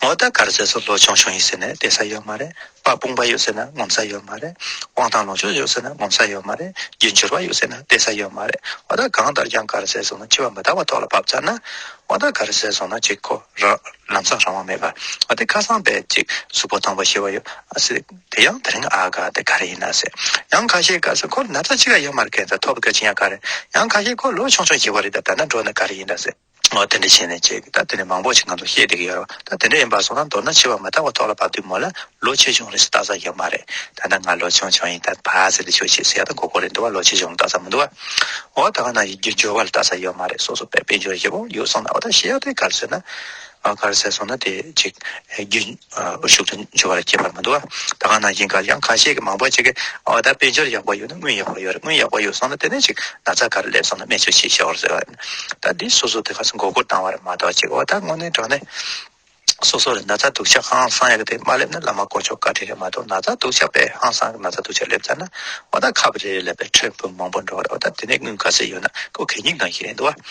འོ་ད་ག་རེ་ཟེར་སོང་། ལོ་ཆུང་ཆུང་ཡིན་ཟེར་ནས་བསྡད་ས་ཡོད་མ་རེད། དཔའ་དཔུང་པ་ཡོད་ཟེར་ན་ངོམ་ས་ཡོད་མ་རེད། དབང་ཐང་ལོངས་སྤྱོད་ཡོད་ཟེར་ན་ངོམ་ས་ཡོད་མ་རེད། རྒྱུ་འབྱོར་པ་ཡོད་ཟེར་ན་བསྡད་ས་ཡོད་མ་རེད། འོ་ད་གང་ལྟར་ཀྱང་ག་རེ་ཟེར་སོང་ན་འཆི་བ་མི་རྟག་པ་ཐོག་ལ་བབས་ཚར་ན། འོ་ད་ག་རེ་ཟེར་སོང་ན་ཅིག་ཁོ་ར། ལམ་སང་རང་དབང་མེད་པ། ཨ་དེ་ཁ་སང་པས་ཅིག་གཟུགས་པོ་ཐང་པོ་ཞེ་པོ་ཡོད་ཨ་ཟེར། དེ་ཡང་དེ་རིང་ཨ་ག་དེ་ག་རེ་ཡིན་ན་ཟེར། ཡང་ཁ་ཤས་ག་ཟེར་ཁོ་ན་ཚ་ཅི་ག་ཡོད་མ་རེད། ཁ་ཚ་ཐོབ་ག་ཅི་ཡང་ག་རེ། ཡང་ཁ་ཤས་ཁོ་ལོ་ཆུང་ཆུང་ཞེ་པོ་རེད། ད་ད་ན་འགྲོ་ན་ག་རེ་ཡིན་ད་ཟེར། འོ་དེ་འདྲ་བྱས་ནས་ཅིག་ད་དེ་ནས་མང་པོ་ཞིག་ང་ཚོ་བཤད་བསྡད་ཀྱི་ཡོད་རེད་བ། ད་དེ་འདྲ་ཡིན་པ་སོང་ན་མདོར་ན་འཆི་བ་མི་རྟག་པ་ཐོག་ལ་བབས་དུས་མོ་ལ་ལོ་ཆེ་ཆུང་རེད་ཟེར་ལྟ་ས་ཡོད་མ་རེད། ད་ལྟ་ང་ལོ་ཆུང་ཆུང་ཡིན། ད་ཕ་ཟེར་དེ་ཆོས་བྱེད་ཟེར་ཡ་ད་མགོ་སྐོར་རེད་འདུག་བ། ལོ་ཆེ་ཆུང་ལ་ལྟ་ས་མི་འདུག་བ། འོ་ད་ག་ན་ཡི་རྒྱུ་འབྱོར་བ་ལ་ལྟ་ས་ཡོད་མ་རེད། སོ་སོ་དཔེ་དཔལ་འབྱོར་ཞེ་པོ་ཡོད་སོང་ན། འོ་ད་ཞེ་ཡག་དེ་ག་རེ་ཟེར་ན། ཨ་ག་རེ་ཟེར་སོང་ན་དེ་ཅིག་རྒྱུ་ཨ་ཤུགས་ཏུ་འབྱོར་བ་ལ་ཁྱད་པར་མི་འདུག་བ། ད་ག་ན་ཡིན་ག་ཡང་ཁ་ཤས་ཀྱི་མང་པོ་ཅིག་གིས་འོ་ད་དཔལ་འབྱོར་ཡག་པོ་ཡོད་ན་དངུལ་ཡག་པོ་ཡོད་རེད། དངུལ་ཡག་པོ་ཡོད་སོང་ན་དེ་ནས་ཅིག་ན་ཚ་ག་རེ་སླེབས་སོང་ན་སྨན་བཅོས་བྱེད་ཤོག་ཟེར་བ། ད་འདི་སོ་སོ་དེ་ག་ཚོད་མགོ་སྐོར་བཏང་བ་རེད་མ་གཏོགས་ཅིག་འོ་ད་དངོས་གནས་དྲང་གནས། སོ་སོ་ལ་ན་ཚ་སྡུག་ཅག་ཧང་སང་ཡག་གི་དེ་མ་སླེབས་ན་བླ་མ་དཀོན་མཆོག་བཀའ་དྲིན་རེད་མ་གཏོགས། ན་ཚ་སྡུག་ཅག་པས་ཧང་སང་གི་ན་ཚ་སྡུག་ཅག་སླེབས་ཚར་ན་འོ་ད་ཁབ་རེ་རེ་ལ་པའི་ཁྲོན་བུ་མང་པོ་འགྲོ་རེད། འོ་ད་དེ་ནས་དངུལ་ག་ཚོད་ཡོད་ན་ཁོ་གད་སྙིགས་ནང་བཞིན་རེད་འདུག་བ།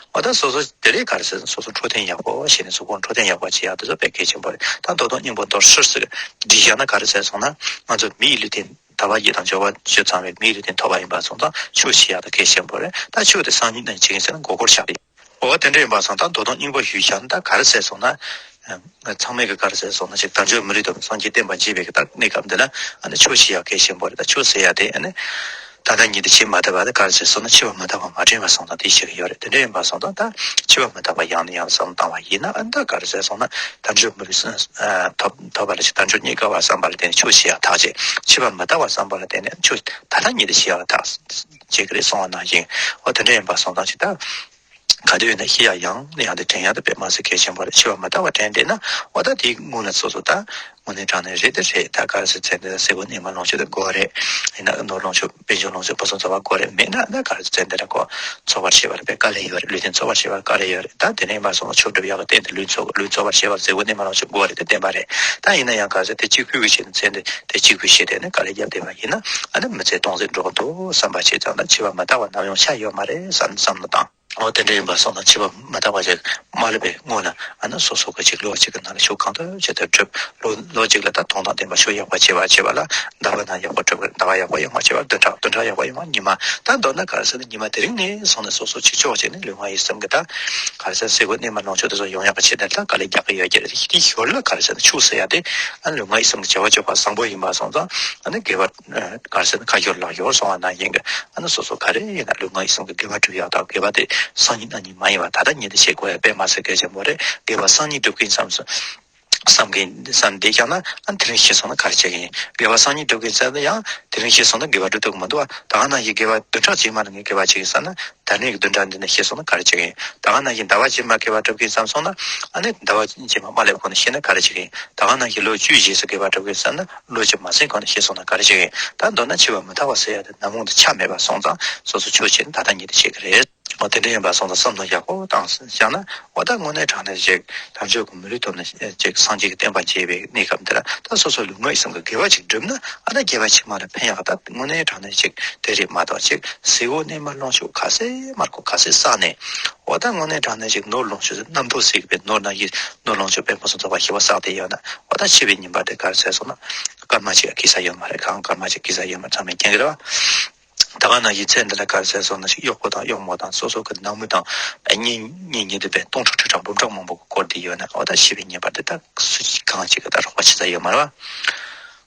འོ་ད་སོ་སོ་དེ་རེད་ག་རེ་ཟེར་སོང་། སོ་སོ་འཕྲོད་བསྟེན་ཡག་པོ་བྱས་ནས་གཟུགས་པོ་འཕྲོད་བསྟེན་ཡག་པོ་བྱེད་ཡག་དེ་ཚོ་དཔེ་གལ་ཆེན་པོ་རེད། ད་མདོ་དོན་སྙིང་པོ་མདོར་བསྡུས་ཟེར་བསྡུས་བཞག་ན་ག་རེ་ཟེར་སོང་ན་ང་ཚོ་མི་ཡི་ལུས་རྟེན་ཐར་པ་དགེ་དང་མཆོག་པ་ཆོས་ཚང་བའི་མི་ཡི་ལུས་རྟེན་ཐོབ་པ་ཡིན་པ་སོང་ཙང་ཆོས་བྱེད་ཡག་དེ་གལ་ཆེན་པོ་རེད། ད་ཆོས་དེ་སང་ཉིན་ནས་བྱེད་ཀྱི་ཟེར་ན་མགོ་སྐོར་བཞག་གི་འོ་དེ་འདྲ་ཡིན་པ་སོང་ཙང་མདོ་དོན་སྙིང་པོ་ཞུས་བཞག་ན་ད་ག་རེ་ཟེར་སོང་ན། ཚང་མས་གི་ག་རེ་ཟེར་སོང་ན་ཅིག་དལ་འབྱོར་མི་ལུས་དང་སངས་རྒྱས་བསྟན་པ་འཇིག་པའི་གི་ད་གནས་སྐབས་འདི་ལ་ཨ་ནི་ཆོས་བྱེད་ཡག་གལ་ཆེན་པོ་རེད། ད་ཆོས་ཟེར་ཡག་དེ་ཨ་ནི་ད་ལྟ་ཉིད་དུ་བྱེད་མ་ཐུབ་པ་དེ་ག་རེ་ཟེར་སོང་ན་འཆི་བ་མི་རྟག་པ་མ་དྲན་པ་སོང་ཙང་དེ་བཤད་གི་ཡོད་རེད། དེ་འདྲ་ཡིན་པ་སོང་ཙང་ད་འཆི་བ་མི་རྟག་པ་ཡང་ནས་ཡང་བསམ་བཏང་བ་ཡིན་ན་ཨ་ནི་ད་ག་རེ་ཟེར་སོང་ན་དལ་འབྱོར་མི་ལུས་ཐོབ་ཐོབ་པ་ལ་ཅིག་དལ་འབྱོར་རྙེད་དཀའ་བ་བསམ་པ་ལ་བརྟེན་ནས་ཆོས་བྱེད་ཡག་ཐག་བཅད། འཆི་བ་མི་རྟག་པ་བསམ་པ་ལ་བརྟེན་ནས་ཆོས་ད་ལྟ་ཉིད་དུ་བྱེད་ཡག་ལ་ཐག་བཅད་གི་རེད་གསུངས་པ་ནང་བཞིན། འོ་དེ་འདྲ་ཡིན་པ་སོང་ཙང་ཅིག་ད། ག་དུས་ཡིན་ན་ཤི་ཡག་ཡང་ནས་ཡང་དུ་དྲན་ཡག་དེ་དཔེ་མ་སྲིད་གལ་ཆེན་པོ་རེད། འཆི་བ་མི་རྟག་པ་དྲན་བསྡད་ན་འོ་ད་དེའི་སྔོན་ལ་སོ་སོ་ད་དངོས་གནས་དྲང་གནས་རེད་དེ་རེད། ད་ག་རེ་ཟེར་ཚེ་འདི་ཟས་གོས་གནས་མལ་ལོངས་སྤྱོད་དེ་དགོས་རེད། ཡིན་ན་ནོར་ལོངས་སྤྱོད་དཔལ་འབྱོར་ལོངས་སྤྱོད་ཕུན་སུམ་ཚོགས་པ་དགོས་རེད། མེད་ན་ད་ག་རེ་ཟེར་ཚེ་འདི་ལ་ཁོ་འཚོ་བར་བྱེད་པ་ལ་དཔེ་དཀའ་ལས་ཡོད་རེད། ལུས་རྟེན་འཚོ་བར་བྱེད་པ་དཀའ་ལས་ཡོད་རེད། ད་དེ་ནས་མ་སོང་ན་མཆོག་སྒྲུབ་ཡག་གི་རྟེན་དེ་ལུས་འཚོ་ལུས་འཚོ་བར་བྱེད་པ་ཟས་གོས་གནས་མལ་ལོངས་སྤྱོད་དགོས་རེད་དེ་བསྟན་པ་རེད། ད་ཡིན་ན་ཡང་ག་རེ་ཟེར་དེ་གཅིག་པུས་གི་ཆེད་དུ་ཚེ་འདི་དེ་གཅིག་པུས་བྱས་དེ་ནི་དཀའ་ལས་བརྒྱབ་བསྡད་པ་ཡིན་ན་ཨ་ནི་མི་ཚེ་སྟོང་ཟད་འགྲོ་གི་འདུག་བསམ་པ་བྱས་ཙང་ད་འཆི་བ་མི་རྟག་པ་ནམ་ཡང་ཆགས་ཡོད་མ་རེད་བསམ་བསམ་བློ་བཏང་། འོ་དེ་འདྲ་ཡིན་པ་སོང་ཙང་འཆི་བ་མི་རྟག་པ་ཅིག་མ་སླེབས་པའི་སྔོན་ལ་ཨ་ནི་སོ་སོ་གི་ཅིག་ལོ་གཅིག་གི་ནང་ལ་ཤུགས་གང་ཐུབ་ཅིག་ཏུ་སྒྲུབ། ལོ་ལོ་གཅིག་ལ་ད་དོན་དང་ལྡན་པ་ཤུགས་ཡག་པོ་བྱེད་པ་བྱེད་པ་ལ་ཟླ་བ་ནང་ཡག་པོ་སྒྲུབ་དགོས། ཟླ་བ་ཡག་པོ་ཡོང་བ་བྱེད་པ་བདུན་ཕྲག་བདུན་ཕྲག་ཡག་པོ་ཡོང་བ་ཉི་མ། ད་མདོར་ན་ག་རེ་ཟེར་ན་ཉི་མ་དེ་རིང་ནས་བཟུང་ནས་སོ་སོ་ཅིག་ཕྱོགས་གཅིག་ནས་ལུས་ངག་ཡིད་གསུམ་གི་ད་ག་རེ་ཟེར་ན་ཟས་གོས་གནས་མལ་ལོངས་སྤྱོད་དེ་ཚོ་ཡོང་ཡག་གི་ཆེད་དུ་ད་དཀའ་ལས་རྒྱག་གི་ཡོད་ཀྱི་རེད། དེའི་ཞོར་ལ་ག་རེ་ཟེར་ན་ཆོས་ཟེར་ཡག་དེ་ཨ་ནི་ལུས་ངག་ཡིད་གསུམ་གི་བྱ་བ་སྤྱོད་པ་བཟང་པོ་ཡིན་པ་སོང་ཙང་ཨ་ནི་དགེ་བ། ག་རེ་ཟེར་ན་ཁ་ཤོར་ལག་ཤོར་སོང་བ་ནང་བཞིན་གྱི་ཨ་ནི་སོ་སོ་ག་རེ་ཡིན་ན་ལུས་ངག་ཡིད་གསུམ་གྱི་དགེ་བ་སྒྲུབ་ཡག་དང་དགེ་བ་དེ་སང་ཉིན་གནངས་ཉིན་མ་ཡིན་པ་ད་ལྟ་ཉིད་དུ་བྱེད་དགོས་ཡ་དཔེ་མ་ཟད་གལ་ཆེན་པོ་རེད། དགེ་བ་སང་ཉིན་སྒྲུབ་ཀྱི་ཡིན་བསམ་སོ་བསམ་གྱི་བསམ་བསྡད་ཀྱང་ན་ཨ་ནི་དེ་རིང་ཤི་སོང་ན་ག་རེ་བྱེད་ཀྱི་ཡིན། དགེ་བ་སང་ཉིན་སྒྲུབ་ཀྱི་ཡིན་བསམ་ན་ཡང་དེ་རིང་ཤི་སོང་ན་དགེ་བ་སྒྲུབ་ཐུབ་ཀྱི་མི་འདུག་བ། ད་ག་ནང་བཞིན་དགེ་བ་བདུན་ཕྲག་རྗེས་མ་ལ་ངས་དགེ་བ་བྱེད་ཀྱི་ཡིན་བསམ་ན་ད་རིང་གི་བདུན་ཕྲག་འདི་ནས་ཤི་སོང་ན་ག་རེ་བྱེད་ཀྱི་ཡིན། ད་ག་ནང་བཞིན་ཟླ་བ་རྗེས་མ་དགེ་བ་སྒྲུབ་ཀྱི་ཡིན་བསམ་སོང་ན་ཨ་ནི་ཟླ་བ་རྗེས་མ་མ་སླེབས་གོང་ནས་ཤི་ན་ག་རེ་བྱེད་ཀྱི་ཡིན། ད་ག་ནང་བཞིན་ལོ་བཅུའི་རྗེས་སུ་དགེ་བ་སྒྲུབ་ཀྱི་ཡིན་བསམ་ན། ལོ་གཅིག་མ་ཟིན་གོང་ནས་ཤི་སོང་ན་ག་རེ་བྱེད་ཀྱི་ཡིན། ད་མདོར་ན་འཆི་བ་མི་རྟག་པ་ཟེར་ཡ་དེ་ནམ་རུང་དུ་ཆ་མེད་པ་སོང་ཙང་སོ་སོ་ཆོས་བྱེད་ནི་ད་ལྟ་ཉིད་དུ་བྱེད་ཀྱི་རེད། འོ་དེ་འདྲ་ཡིན་པ་སོང་ཙང་བསམ་བློ་ཡག་པོ་བཏང་བཞག་ན་འོ་ད་དངོས་གནས་དྲང་གནས་ཅིག་དལ་འབྱོར་གྱི་མི་ལུས་ཐོབ་ནས་ཅིག་སངས་རྒྱས་ཀྱི་བསྟན་པ་རྒྱས་པའི་གནས་སྐབས་འདི་ལ་ད་སོ་སོ་ལུས་ངག་ཡིད་གསུམ་གྱི་དགེ་བ་ཅིག་བསྒྲུབས་ན་ཨ་ད་དགེ་བ་ཕྱི་མ་ལ་ཕན་ཡག་ད་དངོས་གནས་དྲང་གནས་ཅིག་དེ་རེད་མ་གཏོགས་ཅིག་ཟས་གོས་གནས་མལ་ལོངས་སྤྱོད་ག་ཚད་མ་དགོས་ག་ཚད་བསགས་ནས་འོ་ད་དངོས་གནས་དྲང་གནས་ཅིག་ནོར་ལོངས་སྤྱོད་རྣམ་རྟོག་ཟེར་གི་པའི་ནོར་ནང་བཞིན་ནོར་ལོངས་སྤྱོད་དཔོན་པོ་སོགས་ཚོགས་པ་ཞི་བ་བསགས་ཏེ་ཡོད་ན། འོ་ད་འཆི་བའི་ཉིན་པ་དེ་ག་རེ་ཟེར་སོང་ན་སྐར་མ་གཅིག་གི་ས་ཡོད་མ་རེད། གང་སྐར་མ་གཅིག་གི་ས་ཡོད་མ་རེད། ཚང་མས་མཁྱེན་གྱི་རེད་བ། ད་ག་ནང་བཞིན་ཚེ་འདི་ལ་ག་རེ་ཟེར་སོང་ན་ཞིག་གཡོག་པོ་དང་གཡོག་མོ་དང་སོ་སོ་གི་ནང་མི་དང་གཉེན་གཉེན་ཉེ་དུ་བས་སྟོང་ཕྲག་ཁྲི་ཕྲག་འབུམ་ཕྲག་མང་པོ་གི་སྐོར་དེ་ཡོད་ན་འོ་ད་འཆི་བའི་ཉིན་པ་དེ་ད་སུ་གཅིག་གང་གཅིག་གི་ད་རོགས་པ་བྱེད་ས་ཡོད་མ་རེད་བ།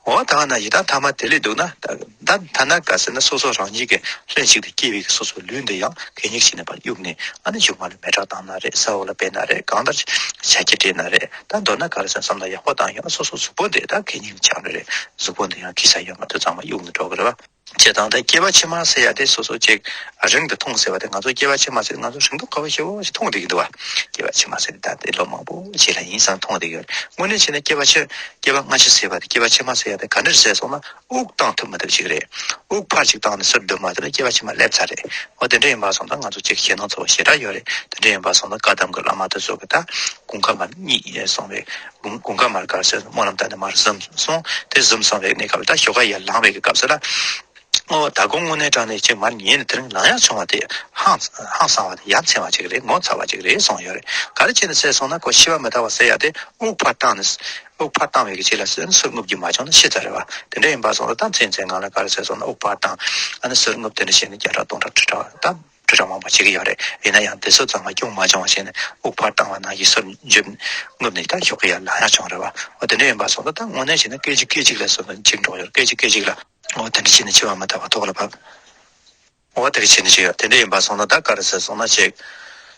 འོ་ད་ག་ནང་བཞིན་ད་ཐ་མ་དེ་ལས་སྡུག་ན་ད་ད་ཐ་ན་ག་ཟེར་ན་སོ་སོ་རང་ཉིད་ཀྱི་ལྷན་ཅིག་ཏུ་སྐྱེས་པའི་སོ་སོའི་ལུས་འདི་ཡང་གད་སྙིགས་ཤིག་ནས་ཕར་གཡུགས་ནས་ཨ་ནི་གཞུག་མ་ལ་མེ་སྲེག་བཏང་ན་རེད། ས་འོག་ལ་སྦས་ན་རེད། གང་ལྟར་བྱ་ཁྱི་སྤྲད་ན་རེད། ད་མདོར་ན་ག་རེ་ཟེར་བསམ་བློ་ཡག་པོ་བཏང་ཡོང་སོ་སོ་གཟུགས་པོ་འདི་ད་གད་སྙིགས་ཆགས་ནི་རེད། གཟུགས་པོ་འདི་ཡང་གི་ས་ཡོད་མ་ཐུབ་ཚང་མ་གཡུག་ནས་འགྲོ་གི་རེད་བ། བྱས་ཙང་ད་སྐྱེ་བ་ཕྱི་མ་ཟེར་ཡ་དེ་སོ་སོ་ཅིག་རིང་དུ་མཐོང་ཟེར་བ་དེ་ང་ཚོ་སྐྱེ་བ་ཕྱི་མ་ཟེར་ང་ཚོ་རིང་དུ་ག་བ་ཞེ་བོ་ཞིག་མཐོང་བསྡད་ཀྱི་འདུག་བ། སྐྱེ་བ་ཕྱི་མ་ཟེར་ད་དེ་ལོ་མང་པོ་རྗེས་ལ་ཡིན་བསམ་མཐོང་བསྡད་ཀྱི་ཡོད། དངོས་གནས་བྱས་ན་སྐྱེ་བ་ཕྱི་སྐྱེ་བ་སྔ་ཕྱི་ཟེར་བ་དེ་སྐྱེ་བ་ཕྱི་མ་ཟེར་ཡ་དེ་ག་འདྲ་ཟེར་སོང་ན་དབུགས་བཏང་ཐུབ་མི་ཐུབ་ཞིག་རེད། དབུགས་ཕར་ཅིག་བཏང་ནས་ཚུར་བསྡུ་མ་ཐུབ་ན་སྐྱེ་བ་ཕྱི་མ་སླེབས་ཚར་རེད། འོ་དེ་འདྲ་ཡིན་པ་སོང་ཙང་ང་ཚོ་ཅིག་ཞེད་སྣང་ཚོར་བ་ཞེ་དྲག་ཡོད་རེད། དེ་འདྲ་ཡིན་པ་སོང་ཙང་བཀའ་གདམས་ཀྱི་བླ་མ་དེ་ཚོ་གི་ད་དགུན་ཁ་མར་གཉིད་སོང་བའི་དགུན་དགུན་ཁ་མར་ག་རེ་ཟེར་སྨོན་ལམ་བཏབ་ནས་མར་གཟིམ་སོང་། དེ་གཟིམ་སོང་བའི་གནས་སྐབས་ལ་ད་ཞོགས་ཀ་ཡར་ལངས་པའི་གི་སྐབས་སུ་ལ། ཨོ་ད་དགོང་དངོས་གནས་དྲང་གནས་ཅིག་མར་ཉལ་ནས་དེ་རིང་ལངས་ཡག་བྱུང་བ་དེ་ཧང་ཧང་སང་བ་དེ་ཡ་མཚན་བ་ཅིག་རེད། ངོ་ཚ་བ་ཅིག་རེད་གསུངས་ཡོད་རེད། ག་རེ་བྱས་ནས་ཟེར་སོང་ན་ཁོ་ཤི་བ་མི་རྟག་པ་ཟེར་ཡ་དེ་དབུགས་ཕར་བཏང་ནས་དབུགས་ཕར་བཏང་བའི་གི་རྗེས་ལ་ཟེར་ནས་ཚུར་རྔུབ་རྒྱུ་མ་བྱུང་ན་ཤི་ཚར་རེད་བ། དེ་འདྲ་ཡིན་པ་སོང་ན་ད་མཚན་མཚན་ང་ལ་ག་རེ་ཟེར་སོང་ན་དབུགས་ཕར་བཏང་ཨ་ནི་ཚུར་རྔུབ་དེ་འདྲ་བྱས་ནས་བརྒྱ་ཕྲག་སྟོང་ཕྲག་ཁྲི་ཕྲག་ད། ཁྲི་ཕྲག་མང་པོ་བྱེད་ཀྱི་ཡོད་རེད། ཡིན་ན་ཡང་དེ་ཚོ་ཚང་མ་སྐྱོན་མ་བྱུང་བ་བྱས་ནས་དབུགས་ཕར་བཏང་བ་ནང་བཞིན་ཚུར་འཇུག་རྔུབ་ནས་ད་ཞོགས་ཀ་ཡར་ལངས་ཡག་བྱུང་རེད་བ། འོ་དེ་འདྲ་ཡིན་པ་སོང་ཙང་ད་དངོས་གནས་བྱས་ན་སྐད་ཅིག་སྐད་ཅིག་ལ་སོང་ཙང་འཇིགས་འགྲོ་ཡོད། སྐད་ཅིག་སྐད་ཅིག་ལ་འོ་དེ་འདྲ་བྱས་ནས་འཆི་བ་མི་རྟག་པ་ཐོག་ལ་བབས། འོ་དེ་འདྲ་བྱས་ནས་འཆི་བ་དེ་འདྲ་ཡིན་པ་སོང་ཙང་ད་ག་རེ་ཟེར་སོང་ན་ཅིག་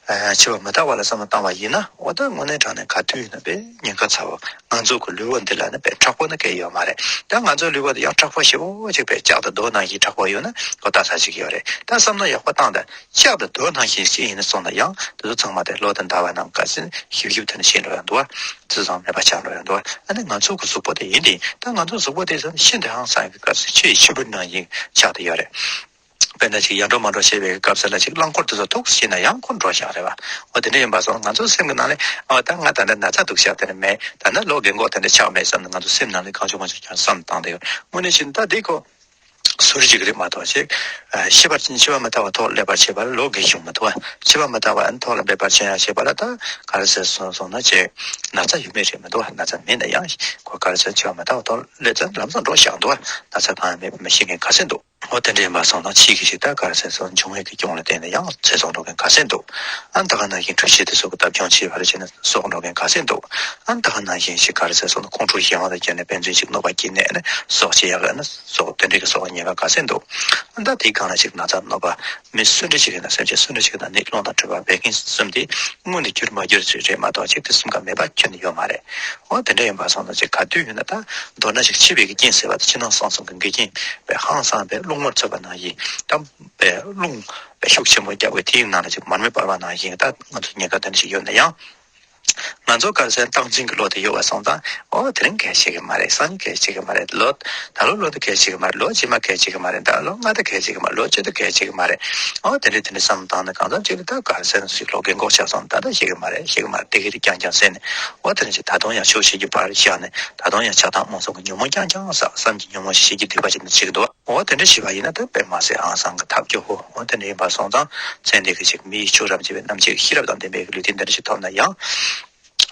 འཆི་བ་མི་རྟག་པ་ལ་བསམ་བློ་བཏང་བ་ཡིན་ན་འོ་ད་དངོས་གནས་དྲང་གནས་ག་དུས་ཡིན་ན་དཔེ་ཉེན་ཁ་ཚ་བོ། ང་ཚོ་གི་ལུས་པོ་འདི་ལ་ནི་དཔེ་མཁྲེགས་པོ་ནི་གང་ཡང་ཡོད་མ་རེད། ད་ང་ཚོའི་ལུས་པོ་འདི་ཡང་མཁྲེགས་པོ་ཞེ་པོ་ཅིག་དཔེ་ལྕགས་དང་རྡོ་ནང་བཞིན་མཁྲེགས་པོ་ཡོད་ན་ཁོ་ལྟ་ས་ཅིག་ཡོད་རེད། ད་བསམ་བློ་ཡག་པོ་བཏང་དང་། ལྕགས་དང་རྡོ་ནང་བཞིན་ཅིག་ཡིན་ན་སོང་ན་ཡང་དེ་ཚོ་ཚང་མ་དེ་ལོ་དང་ཟླ་བ་ནང་ག་ཚོད་ཞིབ་ཞིབ་དེ་ནས་ཤེས་འགྲོ་ཡང་འདུག་བ། ཅི་ཙམ་མེད་པ་ཆགས་འགྲོ་ཡང་འདུག་བ། ཨ་ནི་ང་ཚོ་གི་གཟུགས་པོ་དེ་ཡིན་དེ་ད་ང་ཚོ་གཟུགས་པོ་དེ་ཚོ་ཤིན་ཏུ་ཧང་སང་གི་སྐབས་སུ་ཆུ་ཡི་ཆུ་བུར་ནང་བཞིན་ཆགས་བསྡད་ཡོད་རེད། དཔེར་ན་ཅིག་ཡར་འགྲོ་མར་འགྲོ་བྱེད་པའི་སྐབས་སུ་ལ་ཅིག་རླངས་འཁོར་དེ་ཚོ་ཐུག་ཤེས་ན་ཡང་ཁོ་འགྲོ་བཞག་རེད་བ། འོ་དེ་འདྲ་ཡིན་པ་སོང་ང་ཚོ་སེམས་ཀྱི་ནང་ལ་ཨ་ད་ང་ད་ལྟ་ན་ཚ་འདུག་ཤག་དེ་ནི་མེད། ད་ནི་ལོ་རྒན་གོག་དེ་འདྲ་ཆགས་མེད་བསམ་ནས་ང་ཚོ་སེམས་ནང་ལ་གང་བྱུང་མང་བྱུང་ཀྱང་བསམ་བཏང་བསྡད་ཡོད། དངོས་གནས་བྱས་ན་ད་འདི་ཁོ་ཟུར་ཅིག་རེད་མ་གཏོགས་ཅིག་ཤི་བར་འཆི་བ་མི་རྟག་པ་ཐོག་སླེབས་པར་བྱེད་པ་ལ་ལོ་རྒན་ཞིག་མི་འདུག་བ། འཆི་བ་མི་རྟག་པ་ཨ་ནི་ཐོག་ལ་འབད་པར་བྱེད་ཡ་བྱེད་པ་ལ་ད་ག་རེ་ཟེར་སོང་སོང་ན་ཅིག་ན་ཚ་ཡོད་མེད་རེད་མི་འདུག་བ། ན་ཚ་མེད་ན་ཡང་ཁོ་ག་རེ་ཟེར་འཆི་བ་མི་རྟག་པ་ཐོག་སླེབས་ཙང་ལམ་སང་འགྲོ་བཞག་འདུག་བ། ན་ཚ་གང་ཡང་མེད་པ་མི་ཤེས་མཁན་ག་ཚད་འདུག་འོ་དེ་འདྲ་ཡིན་པ་སོང་ཙང་ཕྱིས་ཀྱི་ཞིག་ད་ག་རེ་ཟེར་སོང་འབྱུང་བའི་གི་སྐྱོན་ལ་བརྟེན་ནས་ཡང་ཚེ་སྲོག་འགྲོ་མཁན་ག་ཚད་འདུག་ཨ་ནི་ད་ག་ནང་བཞིན་འཁྲུག་ཆ་དེ་ཚོ་གི་ལྟ་སྐྱོང་བྱེད་པར་བྱས་ནས་སྲོག་འགྲོ་མཁན་ག་ཚད་འདུག་ཨ་ནི་ད་ག་ནང་བཞིན་ཞིག་ག་རེ་ཟེར་སོང་ན་ཁོང་ཁྲོ་ཞན་པ་དང་བཅས་ནས་དཔེ་མཚོན་ཞིག་གནོད་པ་སྐྱེལ་ནས་ཨ་ནི་སྲོག་བཅད་ཡག་ཨ་ནི་སྲོག་དེ་འདྲའི་གི་སྲོག་ཉེན་ཁ་ག་ཚད་འདུག་ཨ་ནི་ད་དེའི་སྒང་ལ་ཞིག་ན་ཚ་གནོད་པ་མི་སུ་འདྲ་ཞིག་ཡིན་ན་སེམས་ཅན་སུ་འདྲ་ཞིག་ཡིན་ན་ནད་སློང་དང་འཁྲུག་པ་འབད་མཁན་གསུམ་དེ་མངོན་དུ་གྱུར་མ་གྱུར་ཞིག་རེད་མ་གཏོགས་ཅིག་དེ་གསུམ་ཀ་མེད་པ་ཁྱོན་ནས་ཡོད་མ་རེད། འོ་དེ་འདྲ་ཡིན་པ་སོང་ཙང་ཅིག་ག་དུས་ཡིན་ན་ད་མདོར་ན་ཞིག་འཆི་བའི་གི་རྐྱེན་ཟེར་བ་དེ་ཕྱི་ནང་གསང་གསུམ་གྱི་འགལ་རྐྱེན་པའི་ཧང་སངས་པའི་རླུང་མར་ཚུད་པ་ནང་བཞིན་ད་པའི་རླུང་པའི་ཤུགས་ཆེན་པོ་རྒྱག་པའི་དེའི་ནང་ལ་ཅིག་མར་མེ་སྤར་བ་ནང་བཞིན་ད་ང་ཚོ་ཉེན་ཁ་དེ་འདྲ་ཞིག་ཡོད་ན་ཡང་། ང་ཚོ་ག་རེ་ཟེར་ན་སྟངས་འཛིན་གྱི་བློ་དེ་ཡོད་པ་སོང་ཙང་ཨོ་དེ་རིང་གལ་ཆེ་གི་མ་རེད། སང་ཉིན་གལ་ཆེ་གི་མ་རེད། ལོ་ད་ལོ་ལོ་འདི་གལ་ཆེ་གི་མ་རེད། ལོ་རྗེས་མ་གལ་ཆེ་གི་མ་རེད། ད་ལོ་ལྔ་ད་གལ་ཆེ་གི་མ་རེད། ལོ་བཅུ་ད་གལ་ཆེ་གི་མ་རེད། ཨོ་དེ་འདྲ་དེ་འདྲ་བསམ་བཏང་ནས་གང་འཚམ་ཅིག་ལ་ད་ག་རེ་ཟེར་ན་ཞིག་ལོ་རྒན་གོག་ཆགས་སོང་ད་ད་ཤེས་གི་མ་རེད། ཤེས་གི་མ་རེད། དེ་གི་རིགས་རྐྱང་རྐྱང་ཟེར་ནས་ཨོ་དེ་འདྲ་ཅིག་ད་དུང་ཡང་ཤུགས་ཤིག་གི་ཕར་བཞག་ནས་ད་དུང་ཡང་ཆགས་སྡང་རྨོངས་གསུམ་གི་ཉོན་མོངས་རྐྱང་རྐྱང་བསགས་བསམ་གྱི་ཉོན་མོངས་ཤིག་ཤིག་གི་སྡིག་པ་ཅིག་ནི་བྱེད་ཀྱི་འདུག་འོ་དེ་འདྲ་བྱས་པ་ཡིན་ན་ད་དཔེ་མ་སྲིད་ཨང་སང་གི་ཐབས་སྐྱོ་པོ། འོ་དེ་འདྲ་ཡིན་པ་སོང་ཙང་ཚེ་འདི་གི་ཅིག་མི་ཡི་ཆོས་རབ་འབྱེད་པའི་རྣམ་འབྱེད་ཀྱི་ཤེས་རབ་དང་ལྡན་པའི་ལུས་རྟེན་འདི་འདྲ་ཞིག་ཐོབ་ན་ཡང་།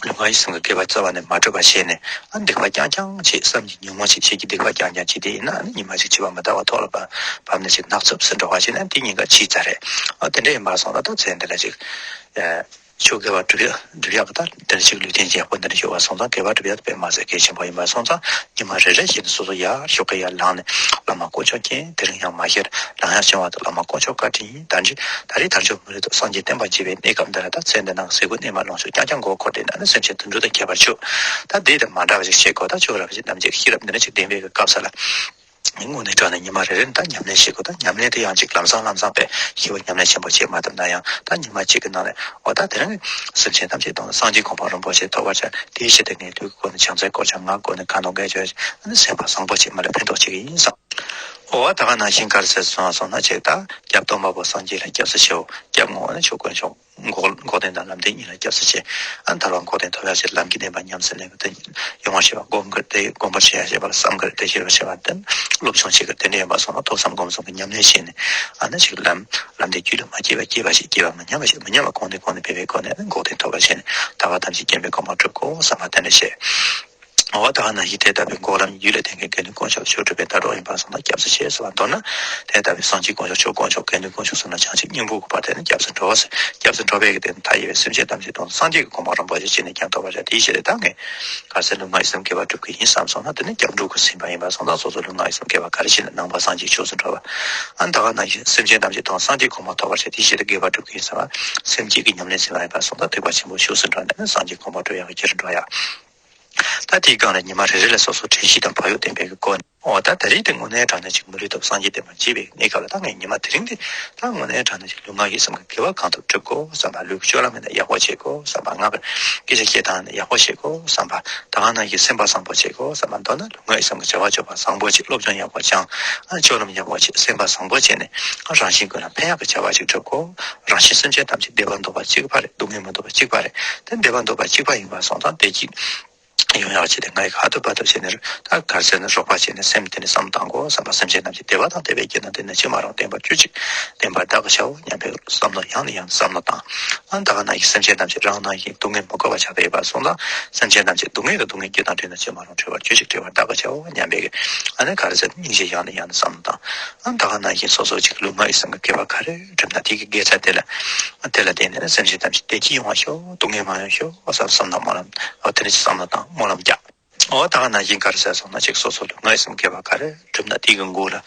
ལུས་ངག་ཡིད་གསུམ་གྱི་དགེ་བ་རྩ་བ་ནས་མ་གྲུབ་པ་བྱས་ནས། ཨ་སྡིག་པ་རྐྱང་རྐྱང་བྱེད། བསམ་གྱིས་ཉོན་མོངས་ཤིག་བྱེད་ཀྱི་སྡིག་པ་རྐྱང་རྐྱང་བྱེད་དེ་ཡིན་ན། ཨ་ནི་ཉི་མ་ཞིག་འཆི་བ་མི་རྟག་པ་ཐོག་ལ་བབས་ནས་ཅིག་ནག་འཚུབ་སུ་འགྲོ་བ་བྱས་ན་དེ་ཉེན་ཁ་ཆེ་ཙ་རེད། ཨ་དེ་འདྲ་ཡིན་པ་སོང་ཙང་ད་ཚེ་འདི་ལ་ཅིག་ཨ་ཆོས་དགེ་བ་སྒྲུབ་ཡ་སྒྲུབ་ཡ་གི་ད་དེ་འདྲ་ཅིག་ལུས་རྟེན་ཡག་པོ་འདི་འདྲ་ཡོད་པ་སོང་ཙང་། དགེ་བ་སྒྲུབ་ཡ་དཔེ་མ་ཟད་གལ་ཆེན་པོ་ཡིན་པ་སོང་ཙང་། ཉི་མ་རེ་རེ་བཞིན་དུ་སོ་སོ་ཡར་ཞོགས་ཀས་ཡར་ལངས་ནས་བླ་མ་དཀོན་མཆོག་མཁྱེན། དེ་རིང་ཡང་མ་ཤེས་ལངས་ཡ་བྱུང་བ་དང་། བླ་མ་དཀོན་མཆོག་བཀའ་དྲིན་ཡིན། ད་རེས་ད་རེས་དལ་འབྱོར་མི་ལུས་ཐོབ། སངས་རྒྱས་བསྟན་པ་རྒྱས་པའི་གནས་སྐབས་འདི་ལ། ད་ཚེ་འདི་ནང་ཟས་གོས་གནས་མལ་ལོངས་སྤྱོད་རྐྱང་རྐྱང་མགོ་འཁོར་བསྡད་ན་ནི་སེམས་ཅན་དུད་འགྲོ་དང་ཁྱད་པར་ཆེ། ད་དེ་དང་མ་འདྲ་བ་ཞིག་བྱེད་དགོས། ད་ཆོས་རབ་ཀྱི་རྣམ་འབྱེད་ཤེས་རབ་འདི་འདྲ་ཞིག་ལྡན་པའི་གི་སྐབས་སུ་ལ། དངོས་གནས་དྲང་གནས་ཉི་མ་རེ་རེ་ནས་ད་ཉམས་ལེན་བྱེད་དགོས། ད་ཉམས་ལེན་དེ་ཡང་ཅིག་ལམ་སང་ལམ་སང་བས་ཤེས་པ་ཉམས་ལེན་ཆེན་པོ་བྱེད་མ་ཐུབ་ན་ཡང་། ད་ཉི་མ་གཅིག་གི་ནང་ནས་འོ་ད་དེ་རིང་སེམས་ཅན་ཐམས་ཅད་དང་སངས་རྒྱས་གོ་འཕང་རིན་པོ་ཆེ་ཐོབ་པར་བྱ། དེའི་ཕྱིར་དུ་ངས་ལུས་ཀྱི་སྒོ་ནས་ཕྱག་འཚལ་དཀོར་ཆ་ངག་གི་སྒོ་ནས་ཁ་ནོར་འགེལ་བྱ། ཨ་ནི་སེམས་པ་བཟང་པོ་བྱེད་མ་ལ་ཕན་ཐོགས་ཆེ་གི་ཡིན་བསམ། འོ་ད་ག་ནང་བཞིན་ག་རེ་ཟེར་སོང་སོང་ན་ཅིག་ད་སྐྱབས་སྟོན་པ་པོ་སངས་རྒྱས་ལ་སྐྱབས་སུ་མཆིའོ། སྐྱབས་ངོ་བོ་ནི་ཆོས་དཀོན་མཆོག་འགོག་འགོག་བདེན་དང་ལམ་བདེན་གཉིས་ལ་སྐྱབས་སུ་མཆི། ཨ་ཐར་པ་འགོག་བདེན་ཐོབ་ཡག་ཆེད་ལམ་གྱི་བདེན་པ་ཉམས་སུ་ལེན་པ་དེ་ཡོང་བར་བྱེད་པ། སྒོམ་དགོས་དེ་སྒོམ་པར་བྱེད་ཡག་བྱེད་པ་ལ་བསམ་དགོས་དེ་ཤེས་པར་བྱེད་པ་དེ་སློབ་སྦྱོང་བྱེད་དགོས། དེ་འདྲ་ཡིན་པ་སོང་ན་ཐོས་བསམ་སྒོམ་གསུམ་གྱི་ཉམས་ལེན་བྱས་ནས། ཨ་ནི་ཅིག་ལམ་ལམ་དེ་རྒྱུད་ལ་མ་སྐྱེས་པ་སྐྱེས་པ་ཞིག་སྐྱེས་པ་མི་ཉམས་པ་ཞིག་མི་ཉམས་པ་གོང་ནས་གོང་ནས་འཕེལ་བའི་སྒོ་ནས། ཨ་ནི་འགོག་བདེན་ཐོབ་པར་བྱས་ནས་ཐར་པ་ཐམས་ཅད་མཁྱེན་པའི་གོ་འཕང་སྒྲུབ་དགོས་བསམ་པ་དེ་འདྲ་བཤད། འོ་ད་ག་ནང་བཞིན་དེ་ལྟ་བུའི་འགོག་ལམ་རྒྱུད་ལ་ལྡན་མཁན་དགེ་འདུན་དཀོན་མཆོག་ཆོས་སྒྲུབ་པའི་ཟླ་གྲོགས་ཡིན་པ་སོང་ན་སྐྱབས་སུ་མཆི་ཟེར་བ། མདོར་ན་དེ་ལྟ་བུའི་སངས་རྒྱས་དཀོན་མཆོག་ཆོས་དཀོན་མཆོག་དགེ་འདུན་དཀོན་མཆོག་གསུམ་ལ་བྱང་ཆུབ་སྙིང་པོ་གི་བར་དེ་ནི་སྐྱབས་སུ་འགྲོ་བ་ཟེར། སྐྱབས་སུ་འགྲོ་བའི་གི་དེ་ནི་མཐའ་ཡས་པའི་སེམས་ཅན་ཐམས་ཅད་དང་སངས་རྒྱས་ཀྱི་གོ་འཕང་རིན་པོ་ཆེ་ཅི་ནས་ཀྱང་ཐོབ་པར་བྱ། དེའི་ཕྱིར་ད་ངས་ག་རེ་ཟེར་ལུས་ངག་ཡིད་གསུམ་དགེ་བ་སྒྲུབ་ཀྱི་ཡིན་བསམ་སོང་ན། དེ་ནི་སྐྱབས་འགྲོ་དགོས་ཟིན་པ་ཡིན་པ་སོང་ཙང་། སོ་སོ་ལུས་ངག་ཡིད་གསུམ་དགེ་བ་ག་རེ་བྱས་ན་ནང་པ་སངས་རྒྱས་ཆོས་སུ་འགྲོ་བ། ཨ་ནི་ད་ག་ནང་བཞིན་སེམས་ཅན་ཐམས་ཅད་དང་སངས་རྒྱས་གོ་འཕང་ཐོབ་པར་བྱ། དེའི་ཕྱིར་དགེ་བ་སྒྲུབ་ཀྱི་ཡིན་བསམ་པ། སེམས་བསྐྱེད་ཀྱི་ཉམས་ལེན་ཟིན་པ་ཡིན་པ་སོང་ཙང་། སྡིག་པ་ཆེན་པོ་ཆོས་སུ་འགྲོ་ནས་ནི་སངས་རྒྱས་གོ་འཕང་སྒྲུབ་ཡག་གི་རྒྱུར་འགྲོ་ཡ། ད་དེའི་སྒང་ལ་ཉི་མ་རེ་རེ་ལ་སོ་སོ་དྲན་ཤེས་དང་བག་ཡོད་བསྟེན་པའི་གི་སྒོ་ནས། འོ་ད་ད་རེས་དེ་དངོས་གནས་དྲང་གནས་ཅིག་མི་ལུས་ཐོབ་སངས་རྒྱས་བསྟན་པ་རྒྱས་པའི་གནས་སྐབས་ལ། ད་ངས་ཉི་མ་དེ་རིང་འདི་ད་དངོས་གནས་དྲང་གནས་ཅིག་ལུས་ངག་ཡིད་གསུམ་གྱི་དགེ་བ་གང་ཐུབ་སྒྲུབ་དགོས་བསམ་པ། ལུས་ཀྱི་སྤྱོད་ལམ་ཡིན་ན་ཡག་པོ་བྱེད་དགོས་བསམ་པ། ངག་གི་སྐད་ཆ་བཤད་སྟངས་ཡིན་ན་ཡག་པོ་བྱེད་དགོས་བསམ་པ། ད་ག་ནང་བཞིན་སེམས་པ་བཟང་པོ་བྱེད་དགོས་བསམ་པ། མདོར་ན་ལུས་ངག་ཡིད་གསུམ་གྱི་བྱ་བ་སྤྱོད་པ་བཟང་པོ་བྱེད། སློབ་སྦྱོང་ཡག་པོ་སྦྱང་། ཨ་སྤྱོད་ལམ་ཡག་པོ་བྱེད། སེམས་པ་བཟང་པོ་བྱས་ནས། ཨ་རང་གཞན་ཀུན་ལ་ཕན་ཡག་གི་བྱ་བ་ཞིག་སྒྲུབ་དགོས། རང་གཞན་སེམས་ཅན་ཐམས་ཅད་བདེ་བ་འདོད་པ་གཅིག་པ་རེད། སྡུག་བསྔལ་མི་འདོད་པ་གཅིག་པ་རེད། དེ་བདེ་བ་འདོད་པ་གཅིག་པ་ཡིན་པ་སོང་ཙང་བདེ་སྐྱིད་ཡོང་ཡག་ཆེད་དུ་ང་ཡི་ཁ་ཐུབ་པ་ཐུབ་བྱས་ནས། ད་ག་རེ་ཟེར་ན་རོགས་པ་བྱས་ནས་སེམས་དེ་ནས་བསམ་བློ་བཏང་དགོས་བསམ་པ། སེམས་ཅན་ཐམས་ཅད་བདེ་བ་དང་བདེ་བའི་རྒྱུ་དང་ལྡན་ན་ཅི་མ་རུང་། བདེན་པར་གྱུར་ཅིག་བདེན་པར་བདག་གིས་བྱའོ་སྙམ་པའི་བསམ་བློ་ཡང་ནས་ཡང་དུ་བསམ་བློ་བཏང་། ཨ་ད་ག་ནང་བཞིན་སེམས་ཅན་ཐམས་ཅད་རང་ནང་བཞིན་སྡུག་བསྔལ་མི་དགོས་པ་ཆགས་པ་ཡིན་པ་སོང་ཙང་། སེམས་ཅན་ཐམས་ཅད་སྡུག་བསྔལ་དང་སྡུག་བསྔལ་རྒྱུ་དང་བྲལ་ན་ཅི་མ་རུང་། བྲལ་བར་གྱུར་ཅིག་བྲལ་བར་བདག་གིས་བྱའོ་སྙམ་པའི་ཨ་ནི་ག་རེ་ཟེར་ན་སྙིང་རྗེ་ཡང་ནས་ཡང་དུ་བསམ་བློ་བཏང་། ཨ་ད་ག་ནང་བཞིན་སོ་སོ་ཅིག་ལུས་ངག་ཡིད་གསུམ་གྱི་དགེ་བ་ག་རེ་བསྒྲུབས་ན་དེ་གི་དགེ་རྩ་དེ་ལ། དེ་ལ་བརྟེན་ནས་སེམས་ཅན་ཐམས་ཅད་བདེ་སྐྱིད་ཡོང་བ་ཤོག་སྡུག་བསྔལ་མ་ཡོང་ཤོག་བསམ་བསམ་དང་སྨོན་ལམ། འོ་དེ་འདྲ་ཅིག་བསམ་བློ་བཏང་སྨོན་ལམ་རྒྱག་འོ་ད་ག་ནང་བཞིན་ག་རེ་ཟེར་སོང་ན་ཅིག་སོ་སོ་ལུས་ངག་ཡིད་གསུམ་དགེ་བ་ག་རེ་བསྒྲུབས་ན་དེ་གི་མགོ་ལ་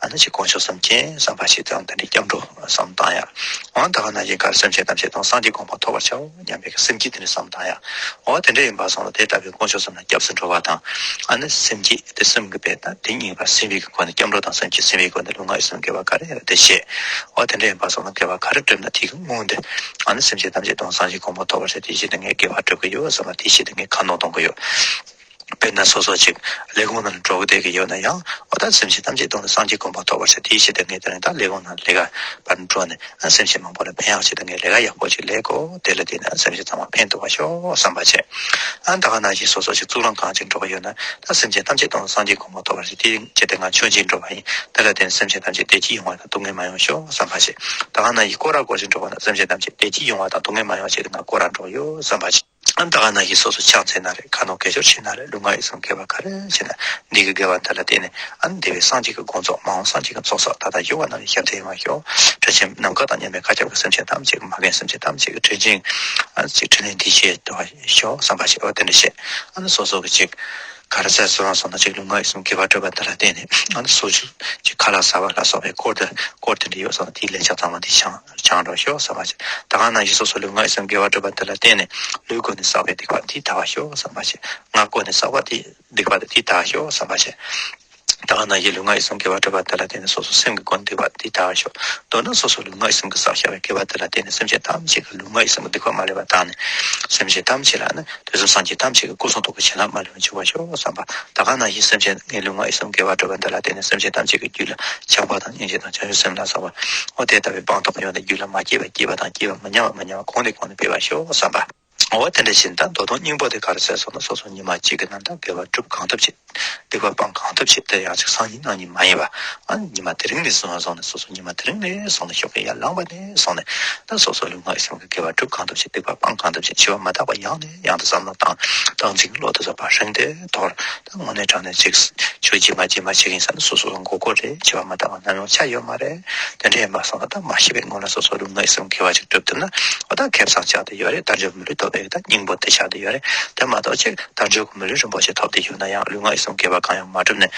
ཨ་ནི་ཅིག་དཀོན་མཆོག་གསུམ་མཁྱེན་བསམ་པ་ཞིག་དང་། དེ་འདྲའི་སྐྱབས་འགྲོ་བསམ་བློ་བཏང་ཡ། འོ་ད་ག་ནང་བཞིན་ག་རེ་སེམས་ཅན་ཐམས་ཅད་དང་སངས་རྒྱས་གོ་འཕང་ཐོབ་པར་བྱའོ་སྙམ་པའི་སེམས་བསྐྱེད་དེ་འདྲ་བསམ་བློ་བཏང་ཡ། འོ་དེ་འདྲ་ཡིན་པ་སོང་ན་དེ་ལྟ་བུའི་དཀོན་མཆོག་གསུམ་ལ་སྐྱབས་སུ་འགྲོ་བ་དང་། ཨ་ནི་སེམས་བསྐྱེད་དེ་གསུམ་གྱི་དཔེ་དང་དེ་གཉིས་པ་ཟིན་པའི་སྒོ་ནས། སྐྱབས་འགྲོ་དང་སེམས་བསྐྱེད་ཟིན་པའི་སྒོ་ནས་ལུས་ངག་ཡིད་གསུམ་དགེ་བ་ག་རེ་ཡོད་དེ་བྱེད། འོ་དེ་འདྲ་ཡིན་པ་སོང་ན་དགེ་བ་ག་རེ་བསྒྲུབས་ན་དེ་གི་སྔོན་དུ་ཨ་ནི་སེམས་ཅན་ཐམས་ཅད་དང་སངས་རྒྱས་གོ་འཕང་ཐོབ་པར་བྱ། དེའི་ཆེད་དུ་ངས་དགེ་བ་སྒྲུབ་ཀྱི་ཡོད་བསམ་པ། དེའི་ཆེད་དུ་ངས་ཁ་ནོར་གཏོང་གི་ཡོད། དཔེར་ན་སོ་སོ་ཅིག་ལས་ཁུངས་ནང་ལ་འགྲོ་གི་བསྡད་ཀྱི་ཡོད་ན་ཡང་། འོ་ད་སེམས་ཅན་ཐམས་ཅད་དང་སངས་རྒྱས་གོ་འཕང་ཐོབ་པར་བྱ། དེའི་ཆེད་དུ་ངས་དེ་རིང་ད་ལས་ཁུངས་ནང་ལས་ཀ་བར་འགྲོ་ནས་ཨ་སེམས་ཅན་མང་པོ་ལ་ཕན་ཡག་ཆེད་དུ་ངས་ལས་ཀ་ཡག་པོ་ཅིག་ལས་དགོས། དེ་ལ་བརྟེན་ནས་ཨ་སེམས་ཅན་ཚང་མ་ཕན་ཐོགས་པ་ཤོག་བསམ་པ་བྱས། ཨ་ད་ག་ནང་བཞིན་སོ་སོ་ཅིག་གཙུག་ལག་ཁང་ཅིག་འགྲོ་གི་ཡོད་ན། ད་སེམས་ཅན་ཐམས་ཅད་དང་སངས་རྒྱས་གོ་འཕང་ཐོབ་པར་བྱ། དེའི་ཆེད་དུ་ང་མཆོད་མཇལ་འགྲོ་བ་ཡིན། དེ་ལ་བརྟེན་ནས་སེམས་ཅན་ཐམས་ཅད་བདེ་སྐྱིད་ཡོང་བ་དང་སྡུག་བསྔལ་མ་ཡོང་ཤོག་བསམ་པ་བྱས། ད་ག་ནང་བཞིན་སྐོར་ར་སྐོར་ཅིག་འགྲོ་བ་ན་སེམས་ཅན་ཐམས་ཅད་བདེ་སྐྱིད་ཡོང་བ་དང་སྡུག་བསྔལ་མ་ཡོང་བ་ཆེད་དུ་ང་སྐོར་ར་འགྲོ་གི་ཡོད་བསམ་པ་བྱས། ཨ་ད་ག་ནང་བཞིན་སོ་སོ་ཕྱག་འཚལ་ན་རེད། ཁ་ནོར་དགེ་སྦྱོར་བྱེད་ན་རེད། ལུས་ངག་ཡིད་གསུམ་དགེ་བ་ག་རེ་བྱེད་ན་འདི་གི་དགེ་བ་འདི་ལ་བརྟེན་ནས་ཨ་ནི་འདི་བའི་སངས་རྒྱས་ཀྱི་དགོངས་རྫོགས། མ་འོངས་སངས་རྒྱས་ཀྱི་ཚོགས་བསགས། ད་ལྟ་ཡོད་པ་རྣམས་ལ་ཞབས་འདེགས་ཡོང་བ་ཤོག་དྲིན་ཆེན་ནམ་མཁའ་དང་མཉམ་པའི་མཁའ་ཁྱབ་ཀྱི་སེམས་ཅན་ཐམས་ཅད་ཀྱི་མ་རྒན་སེམས་ཅན་ཐམས་ཅད་ཀྱི་དྲིན་ཆེན་ཨ་ཅིག་དྲིན་ལན་འདི་བྱེད་དོ་ཤོག་བསམ་པ་ཞིག་འོ་དེ་འདྲ་བྱེད། ཨ་ནི་སོ་སོ་གི་ཅིག་ག་རེ་ཟེར་སོང་སོང་ན་ཅིག་ལུས་ངག་ཡིད་གསུམ་དགེ་བ་སྒྲུབ་པ་འདི་ལ་བརྟེན་ནས་ཨ་ནི་སོ་སོ་ཅིག་ཁ་ལག་ཟ་བ་ལ་སོགས་པའི་དཀོར་དེ་དཀོར་དེ་འདྲ་ཡོད་སོང་ན་དེའི་ལན་ཆགས་ཚང་མ་དེ་བྱང་བྱང་འགྲོ་ཤོག་བསམ་པ་ཞིག་ད་ག་ནང་བཞིན་སོ་སོ་ལུས་ངག་ཡིད་གསུམ་དགེ་བ་སྒྲུབ་པ་འདི་ལ་བརྟེན་ནས་ལུས་སྒོ་ནས་བསགས་པའི་སྡིག་པ་དེ་དག་པ་ཤོག་བསམ་པ་ཞིག་ངག་སྒོ་ནས་བསགས་པ་དེ་སྡིག་པ་དེ་དག་ཤོག་བསམ་པ་ཞིག་ད་ག་ནང་བཞིན་ལུས་ངག་ཡིད་གསུམ་དགེ་བ་སྒྲུབ་པ་འདི་ལ་བརྟེན་ནས་སོ་སོ་སེམས་ཀྱི་སྒོ་ནས་སྡིག་པ་འདི་དག་ཤོག་མདོར་ན་སོ་སོ་ལུས་ངག་ཡིད་གསུམ་གྱིས་བསགས་བཞག་པའི་དགེ་བ་འདི་ལ་བརྟེན་ནས་སེམས་ཅན་ཐམས་ཅད་ཀྱི་ལུས་ངག་ཡིད་གསུམ་གྱི་སྡིག་པ་མ་ལུས་པ་དག་ནས་སེམས་ཅན་ཐམས་ཅད་ལ་ནི་དུས་གསུམ་སངས་རྒྱས་ཐམས་ཅད་ཀྱི་སྐུ་གསུང་ཐུགས་ཀྱི་བྱིན་རླབས་མ་ལུས་པ་འཇུག་པར་ཤོག་བསམ་པ། ད་ག་ནང་བཞིན་སེམས་ཅན་ངའི་ལུས་ངག་ཡིད་གསུམ་དགེ་བ་སྒྲུབ་པ་འདི་ལ་བརྟེན་ནས་སེམས་ཅན་ཐམས་ཅད་ཀྱི་རྒྱུད་ལ་བྱམས་པ་དང་སྙིང་རྗེ་དང་བྱང་ཆུབ་སེམས་ལ་སོགས་པ་འོ་དེ་ལྟ་བུའི་སྤངས་རྟོགས་ཡོད་ན་རྒྱུད་ལ་མ་སྐྱེས་པ་སྐྱེས་པ་དང་སྐྱེས་པ་མི་ཉམས་པ་མི་ཉམས་པ་གོང་ནས་གོང་ནས་འཕེལ་བར་ཤོག་བསམ་པ། འོ་དེ་འདྲ་བཞིན་ད་མདོ་དོན་སྙིང་པོ་དེ་ག་རེ་ཟེར་སོང་ན། སོ་སོ་ཉི་མ་གཅིག་གི་ནང་ད་དགེ་བ་སྒྲུབ་གང་ཐུབ་བྱེད། སྡིག་པ་སྤང་གང་ཐུབ་བྱེད། དེ་ཡང་ཅིག་སང་ཉིན་གནངས་ཉིན་མ་ཡིན་པ། ཨ་ནི་ཉི་མ་དེ་རིང་ནས་བཟུང་བ་སོང་ནས། སོ་སོ་ཉི་མ་དེ་རིང་ནས་བཟུང་ནས། ཞོགས་ཀས་ཡར་ལངས་པ་ནས་བཟུང་ནས། ད་སོ་སོ་ལུས་ངག་ཡིད་གསུམ་གྱི་དགེ་བ་སྒྲུབ་གང་ཐུབ་བྱེད། སྡིག་པ་སྤང་གང་ཐུབ་བྱེད། འཆི་བ་མ་ཐག་པ་ཡང་ནས་ཡང་དུ་བསམ་བློ་བཏང་། བདག་འཛིན་གྱི་བློ་དེ་ཚོ་ཕར་རིང་དེ་དོར། ད་དངོས་གནས་དྲང་གནས་ཅིག་ཆོས་རྗེས་མ་རྗེས་མ་བྱེད་ཀྱིན་ས་ནས་སོ་སོ་ལ་མགོ་སྐོར་རེད། འཆི་བ་མ་ཐག་པ་ནམ་ཡང་ཆ་ཡོད་མ་རེད། དེ་འདྲ་ཡིན་པ་སོང་ན་ད་མ་ཤི་བའི་སྔོན་ལ་སོ་སོ་ལུས་ངག་ཡིད་གསུམ་དགེ་བ་ཅིག་སྒྲུབ་ཐུབ་ན། འོ་ད་ཁེ་བཟང་ཆགས་བསྡད་ཡོད་རེད། དལ་འབྱོར་མི་ལུས་ཐོབ་པའི་ད་སྙིང་པོ་དེ་ཆགས་བསྡད་ཡོད་རེད། དེ་མ་གཏོགས་ཅིག་དལ་འབྱོར་གྱི་མི་ལུས་རིན་པོ་ཆེ་ཐོབ་བསྡད་ཡོད་ན་ཡང་ལུས་ངག་ཡིད་གསུམ་དགེ་བ་གང་ཡང་མ་བསྒྲུབས་ནས།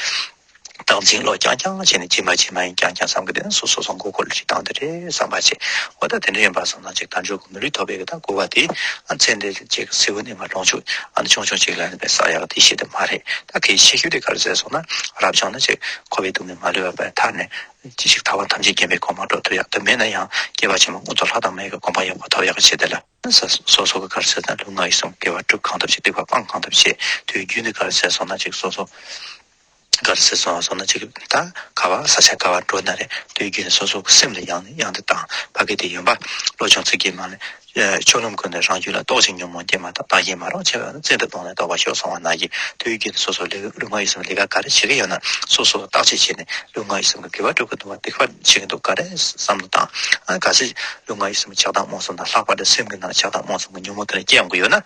བདག་འཛིན་བློ་རྐྱང་རྐྱང་བྱས་ནས་རྗེས་མ་རྗེས་མ་ཡིན་རྐྱང་རྐྱང་བསམ་གྱི་བསྡད་ན་སོ་སོ་སོ་མགོ་སྐོར་ལ་ཅིག་བཏང་བསྡད་རེད་བསམ་པ་བྱས། འོ་ད་དེ་འདྲ་ཡིན་པ་སོང་ན་ཅིག་དལ་འབྱོར་གྱི་མི་ལུས་ཐོབ་པའི་གི་ད་དགོས་པ་དེ། ཨ་ཚེ་འདི་ཅིག་གཟེར་བུ་ནས་མ་གྲོང་ཆུ་ཨ་ནི་ཆུང་ཆུང་ཅིག་ལ་ནི་བསགས་ཡག་དེ་ཤེས་དེ་མ་རེད། ད་གལ་ཆེ་ཤོས་དེ་ག་རེ་ཟེར་སོང་ན། རབ་བྱུང་ན་ཅིག་འཁོར་བའི་སྡུག་བསྔལ་མ་ལུས་པ་ཐར་ནས། ཅི་ཞིག་ཐར་པ་ཐམས་ཅད་མཁྱེན་པའི་གོ་འཕང་འགྲོ་ཐུབ་ཡག་དེ་མེད་ན་ཡང་། སྐྱེས་པ་ཕྱི་མ་མངོན་མཐོ་ལྷ་དང་མིའི་གོ་འཕང་ཡག་པོ་ཐོབ་ཡག་ཆེད་དེ་ལ། སོ་སོ་སོ་གི་ག་རེ་ཟེར་ན་ལུས་ངག་ཡིད་གསུམ་དགེ་བ་སྒྲུབ་གང་ཐུབ་བྱེད། སྡིག་པ་སྤང་གང་ཐུབ་བྱེད། དུས་རྒྱུན་དུ་ག་རེ་ཟེར་སོང་ན་ཅིག་སོ་སོ་ག་རེ་ཟེར་སོང་སོང་ན་ཅིག་ད་ག་བ་ས་ཆ་ག་བ་འགྲོ་ན་རེད། དུས་རྒྱུན་དུ་སོ་སོ་གི་སེམས་ལ་ཡང་ནས་ཡང་དུ་བཏང་། ཕ་གི་དེ་ཡོན་པ་བློ་སྦྱོང་ཚིག་གི་མ་ལས། སྤྱོད་ལམ་ཀུན་ནས་རང་རྒྱུད་ལ། རྟོག་ཅིང་ཉོན་མོངས་སྐྱེས་མ་ཐག་བདག་གིས་མ་རུངས་ཆེ་བས་ན། བཙན་དུ་བཏང་ནས་བདོག་པར་ཤོག་གསུང་བ་ནང་བཞིན། དུས་རྒྱུན་དུ་སོ་སོ་ལུས་ལུས་ངག་ཡིད་གསུམ་ལས་ཀ་ག་རེ་བྱེད་ཀྱི་ཡོད་ན་སོ་སོ་བརྟག་དཔྱད་བྱས་ནས། ལུས་ངག་ཡིད་གསུམ་གྱི་དགེ་བ་སྒྲུབ་ཀྱི་འདུག་བ། སྡིག་པ་བྱེད་ཀྱི་འདུག་ག་རེ་བསམ་བློ་བཏང་། ཨ་གལ་སྲིད་ལུས་ངག་ཡིད་གསུམ་ཆགས་སྡང་རྨོངས་གསུམ་དང་ལྷག་པར་དུ་སེམས་ཀྱི་ནང་ཆགས་སྡང་རྨོངས་གསུམ་གྱི་ཉོན་མོངས་དེ་འདྲ་སྐྱེ་ཡོང་གི་ཡོད་ན།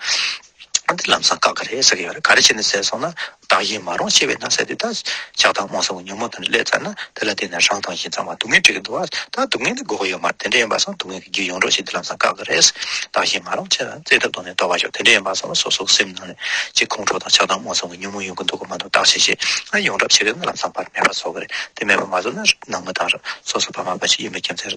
ཨ་འདི་ལམ་སང་བཀག་གི་རེད་ཟེར་གྱི་ཡོད་རེད། ག་རེ་བྱས་ནས་ཟེར་སོང་ན། བདག་གིས་མ་རུངས་ཆེ་བས་ན་ཟེར་དུས། ད་ཆགས་སྡང་རྨོངས་གསུམ་གྱི་ཉོན་མོངས་དེ་འདྲ་སླེབས་ཚར་ན། དེ་ལ་བརྟེན་ནས་རང་དང་གཞན་ཚང་མ་སྡུག་བསྔལ་སྤྲད་ཀྱི་འདུག་བ། ད་སྡུག་བསྔལ་དེ་དགོས་ཀྱི་ཡོད་མ་རེད། དེ་འདྲ་ཡིན་པ་སོང་སྡུག་བསྔལ་གྱི་རྒྱུ་ཡོང་འགྲོ་ཞིག་འདི་ལམ་སང་བཀག་གི་རེད། བདག་གིས་མ་རུངས་ཆེ་བས་ན། བཙན་ཐབས་བཏང་ནས་བདོག་པར་ཤོག་དེ་འདྲ་ཡིན་པ་སོང་ན་སོ་སོའི་སེམས་ནང་ནས་ཅིག་ཁོང་ཁྲོ་དང་ཆགས་སྡང་རྨོངས་གསུམ་གྱི་ཉོན་མོངས་ཡོང་གི་འདུག་གི་མ་འདུག་བརྟག་དཔྱད་བྱེད། ཨ་ཡོངས་གྲགས་བྱེད་དུས་ན་ལམ་སང་ཕར་མེད་པ་བཟོ་གི་རེད། དེ་མེད་པ་མ་བཟོ་ན་ནང་མི་དང་སོ་སོ་ཕ་མ་ཕ་ཆེ་ཡིན་པའི་རྒྱུ་མཚན་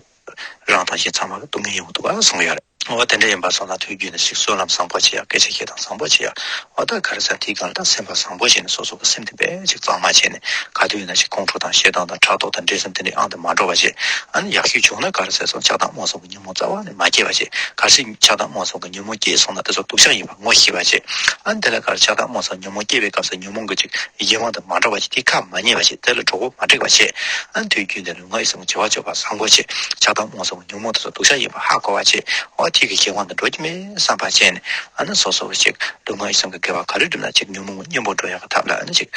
རང་དང་གཞན་ཚང་མ་གི་སྡུག་བསྔལ་ཡོང་གི་འདུག་ག་གསུངས་ཡོད་རེད། འོ་དེ་འདྲ་ཡིན་པ་སོང་ན་དུས་རྒྱུན་ནས་ཅིག་སྨོན་ལམ་བཟང་པོ་བྱེད་ཡག་སྐད་ཆ་བཤད་སྟངས་བཟང་པོ་བྱེད་ཡག་འོ་ད་ག་རེ་ཟེར་དེའི་སྒང་ལ་ད་སེམས་པ་བཟང་པོ་བྱས་ནས་སོ་སོ་གི་སེམས་དེ་དཔེ་ཅིག་གཙང་མ་བྱས་ནས་ག་དུས་ཡིན་ན་ཅིག་ཁོང་ཁྲོ་དང་ཞེ་སྡང་དང་ཕྲག་དོག་དང་འདྲེ་སེམས་དེ་འདྲའི་ཨང་དུ་མ་འགྲོ་བ་བྱས། ཨ་ནི་ཡག་ཤོས་བྱུང་ན་ག་རེ་ཟེར་སོང་ཆགས་སྡང་རྨོངས་གསུམ་གྱི་ཉོན་མོངས་རྩ་བ་ནས་མ་སྐྱེས་པ་བྱས། གལ་སྲིད་ཆགས་སྡང་རྨོངས་གསུམ་གྱི་ཉོན་མོངས་སྐྱེས་སོང་ན་དེ་ཚོ་སྡུག་ཅག་ཡིན་པ་ངོ་ཤེས་པ་བྱས། ཨ་ནི་དེ་ལ་ག་རེ་ཆགས་སྡང་རྨོངས་གསུམ་ཉོན་མོངས་སྐྱེས་པའི་སྐབས་སུ་ཉོན་མོངས་ཀྱི་ཅིག་གཞན་དབང་དུ་མ་འགྲོ་བ་བྱས། དེ་ཁ་མ་ཉན་པ་བྱས། དེ་ལ་གྲོགས་པོ་མ་སྒྲིག་པ་བྱས། ཨ་ནི་དུས་རྒྱུན་དུ་ལུས་ངག་ཡིད་གསུམ་གྱི་བྱ་བ་སྤྱོད་པ་བཟང་པོ་བྱས། ཆགས་སྡང་རྨོངས་གསུམ་གྱི་ཉོན་མོངས་དེ་ཚོ་སྡུག་ཅག་ཡིན་པ་ཧ་གོ་བ་བྱས། འོ་དེ་གི་གཞན་དབང་དུ་འགྲོ་གི་མེད་བསམ་པ་བྱས་ནས། ཨ་ནི་སོ་སོ་གི་ཅིག་ལུས་ངག་ཡིད་གསུམ་གྱི་དགེ་བ་ག་རེ་བསྒྲུབས་ན་ཅིག་ཉོན་མོངས་གཉེན་པོ་འགྲོ་ཡག་གི་ཐབས་ལ་ཨ་ནི་ཅིག་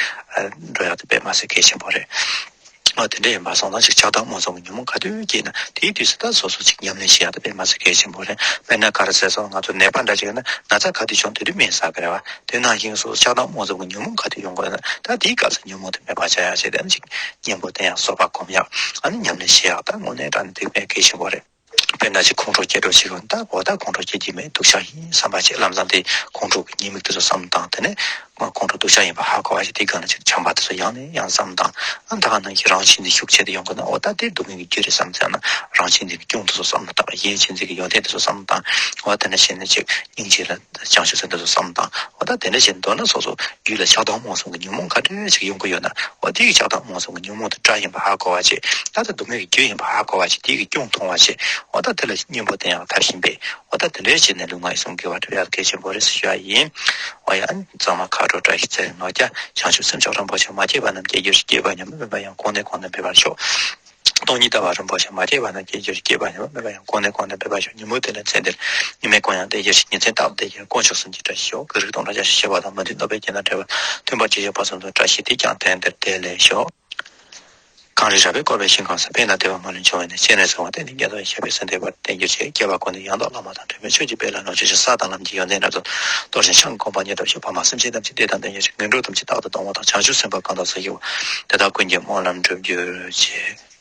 འགྲོ་ཡག་དེ་དཔེ་མ་སྲིད་གལ་ཆེན་པོ་རེད། འོ་དེ་འདྲ་ཡིན་པ་སོང་ཙང་ཅིག་ཆགས་སྡང་རྨོངས་གསུམ་གྱི་ཉོན་མོངས་ག་དུས་སྐྱེས་ན་དེའི་དུས་སུ་ད་སོ་སོ་ཅིག་ཉམས་ལེན་བྱེད་ཡག་དེ་དཔེ་མ་སྲིད་གལ་ཆེན་པོ་རེད། དཔེར་ན་ག་རེ་ཟེར་སོང་ང་ཚོ་ནད་པ་འདྲ་ཅིག་ཡོད་ན་ན་ཚ་ག་དུས་བྱུང་དེ་དུས་སྨན་ཟ་གི་རེད་བ། དེ་ནང་བཞིན་སོ་སོ་ཆགས་སྡང་རྨོངས་གསུམ་གྱི་ཉོན་མོངས་ག་དུས་ཡོང་གི་ཡོད་ན་ད་དེའི་སྐབས་སུ་ཉོན་མོངས་དེ་མེད་པ་བྱ་ཡག་བྱས་ཏེ་ཨ་ནི་ཅིག་གཉེན་པོ་བསྟེན་ཡག་གསོལ་བ་སྒོམ་ཡག་ཨ་ནི་ཉམས་ལེན་བྱེད་ཡག་ད་དངོས་གནས་དྲང་གནས་དེ་དཔེ་གལ་ཆེན་པོ་རེད། དཔེར་ན་ཅིག་ཁོང་ཁྲོ་སྐྱེ་འགྲོ་ཞིག་ཡོང་ད་འོ་ད་ཁོང་ཁྲོ་སྐྱེ་རྒྱུ་མེད་སྡུག་ཅག་ཡིན་བསམ་པ་བྱས། ལམ་སང་དེ་ཁོང་ཁྲོ་གི་ཉེས་དམིགས་དེ་ཚོ་བསམ་བློ་བཏང་དེ་ནས་ཁོང་ཁྲོ་སྡུག་ཅག་ཡིན་པ་ཧ་གོ་བ་ཞིག་དེའི་སྒང་ལ་ཅིག་བྱམས་པ་དེ་ཚོ་ཡང་ནས་ཡང་བསམ་བློ་བཏང་ཨ་ད་ག་ནང་བཞིན་རང་བཞིན་དེ་ཤུགས་ཆེ་དུ་ཡོང་དགོས་ན་འོ་ད་དེ་སྡུག་བསྔལ་གྱི་རྒྱུ་རེད་བསམ་བྱས་ན་རང་བཞིན་དེ་གི་སྐྱོན་དེ་ཚོ་བསམ་བློ་བཏང་གཞན་གཅེས་འཛིན་གྱི་ཡོན་ཏན་དེ་ཚོ་བསམ་བློ་བཏང་འོ་དེ་འདྲ་བྱས་ནས་ཅིག་སྙིང་རྗེ་ལ་བྱང་ཆུབ་སེམས་དེ་ཚོ་བསམ་བློ་བཏང་འོ་ད་དེ་འདྲ་བྱས་ནས་མདོར་ན་སོ་སོ་རྒྱུད་ལ་ཆགས་སྡང་རྨོངས་གསུམ་གྱི་ཉོན་མོངས་ག་འདྲ་ཞིག་ཡོང་གི་ཡོད་ན། འོ་དེ་གི་ཆགས་སྡང་རྨོངས་གསུམ་གྱི་ཉོན་མོངས་དེ་དགྲ་ཡིན་པ་ཧ་གོ་བ་བྱས། ད་ལྟ་སྡུག་བསྔལ་གྱི་རྒྱུ་ཡིན་པ་ཧ་གོ་བ་བྱས། དེ་གི་སྐྱོན་མཐོང་བ་བྱས། འོ་ད་དེ་ལ་གཉེན་པོ་བསྟེན་ཡག་ཐབས་གཞན་པས། འོ་ད་དེ་འདྲའི་བྱས་ནས་ལུས་ངག་ཡིད་གསུམ་དགེ་བ་སྒྲུབ་ཡག་གལ་ཆེན་པོ་རེད་ཟེར་ཞུ་ཡག་ཡིན། འོ་ཡ་གཙང་མ་ཁ་དྲོ་བཀྲ་ཤིས་ཚེ་རིང་ནོར་རྒྱས། བྱང་ཆུབ་སེམས་མཆོག་རིན་པོ་ཆེ། མ་སྐྱེས་པ་རྣམས་སྐྱེ་གྱུར་ཅིག་སྐྱེས་པ་ཉིད་མ་མེད་པ་ཡང་། གོང་ནས་གོང་དུ་འཕེལ་བར་ཤོག་སྟོང་ཉིད་ལྟ་བ་རིན་པོ་ཆེ། མ་སྐྱེས་པ་རྣམས་སྐྱེ་གྱུར་ཅིག་སྐྱེས་པ་ཉིད་མ་མེད་པ་ཡང་། གོང་ནས་གོང་དུ་འཕེལ་བར་ཤོག་ཉིན་མོའི་དུས་ལ་ཚེ་འདིར། ཉི་མའི་གུང་ཡང་བལྟས་གྱུར་ཅིག་ཉིན་མཚན་རྟག་ཏུ་བལྟས་ཀྱང་། དཀོན་མཆོག་གསུམ་གྱི་བཀྲ་ཤིས་ཤོག་གུ་རུ་གདོང་དྲག་བརྒྱ་བྱིན་ཞེས་པ་དང་། མི་མཐུན་རྣམ་པའི་རྐྱེན་དང་བྲལ་བ། མཐུན་པར་གྱུར་ཅིག་བར་གསུམ་དུ། བཀྲ་ཤིས་དེས་ཀྱང་དེང་འདིར་བདེ་ལེགས་ཤོག་གངས་རི་ར་བས་བསྐོར་བའི་ཞིང་ཁམས་སུ། ཕན་དང་བདེ་བ་མ་ལུས་འབྱུང་བའི་གནས། སྤྱན་རས་གཟིགས་དབང་ལྡན་ནས་བསྐྱེད་རྫོགས་ཡོན་ཏན་གྱི་ཞབས་པད་སྲིད་མཐའི་བར་དུ་བརྟན་གྱུར་ཅིག་བསྐལ་པ་ཀུན་ཏུ་ཡང་དག་བླ་མ་དང་འཕྲིན་ལས་ཆོས་ཀྱི་དཔལ་ལ་ལོངས་སྤྱོད་ཅིང་། ས་དང་ལམ་གྱི་ཡོན་ཏན་རྣམས་སུ་གཏོར་ཞིང་ཕྱག་གི་གོ་འཕང་མྱུར་ཐོབ་ཤོག་ཕ་མ་སེམས་ཅན་ཐམས་ཅད་བདེ་དང་ལྡན་གྱུར་ཅིག་ངན་འགྲོ་ཐམས་ཅད་རྟག་ཏུ་སྟོངས་པ་དང་། བྱང་ཆུབ་སེམས་དཔའ་གང་དག་སུ་ཡོད་པ། དེ་དག་ཀུན་གྱི་སྨོན་ལམ་འགྲུབ་གྱུར་ཅིག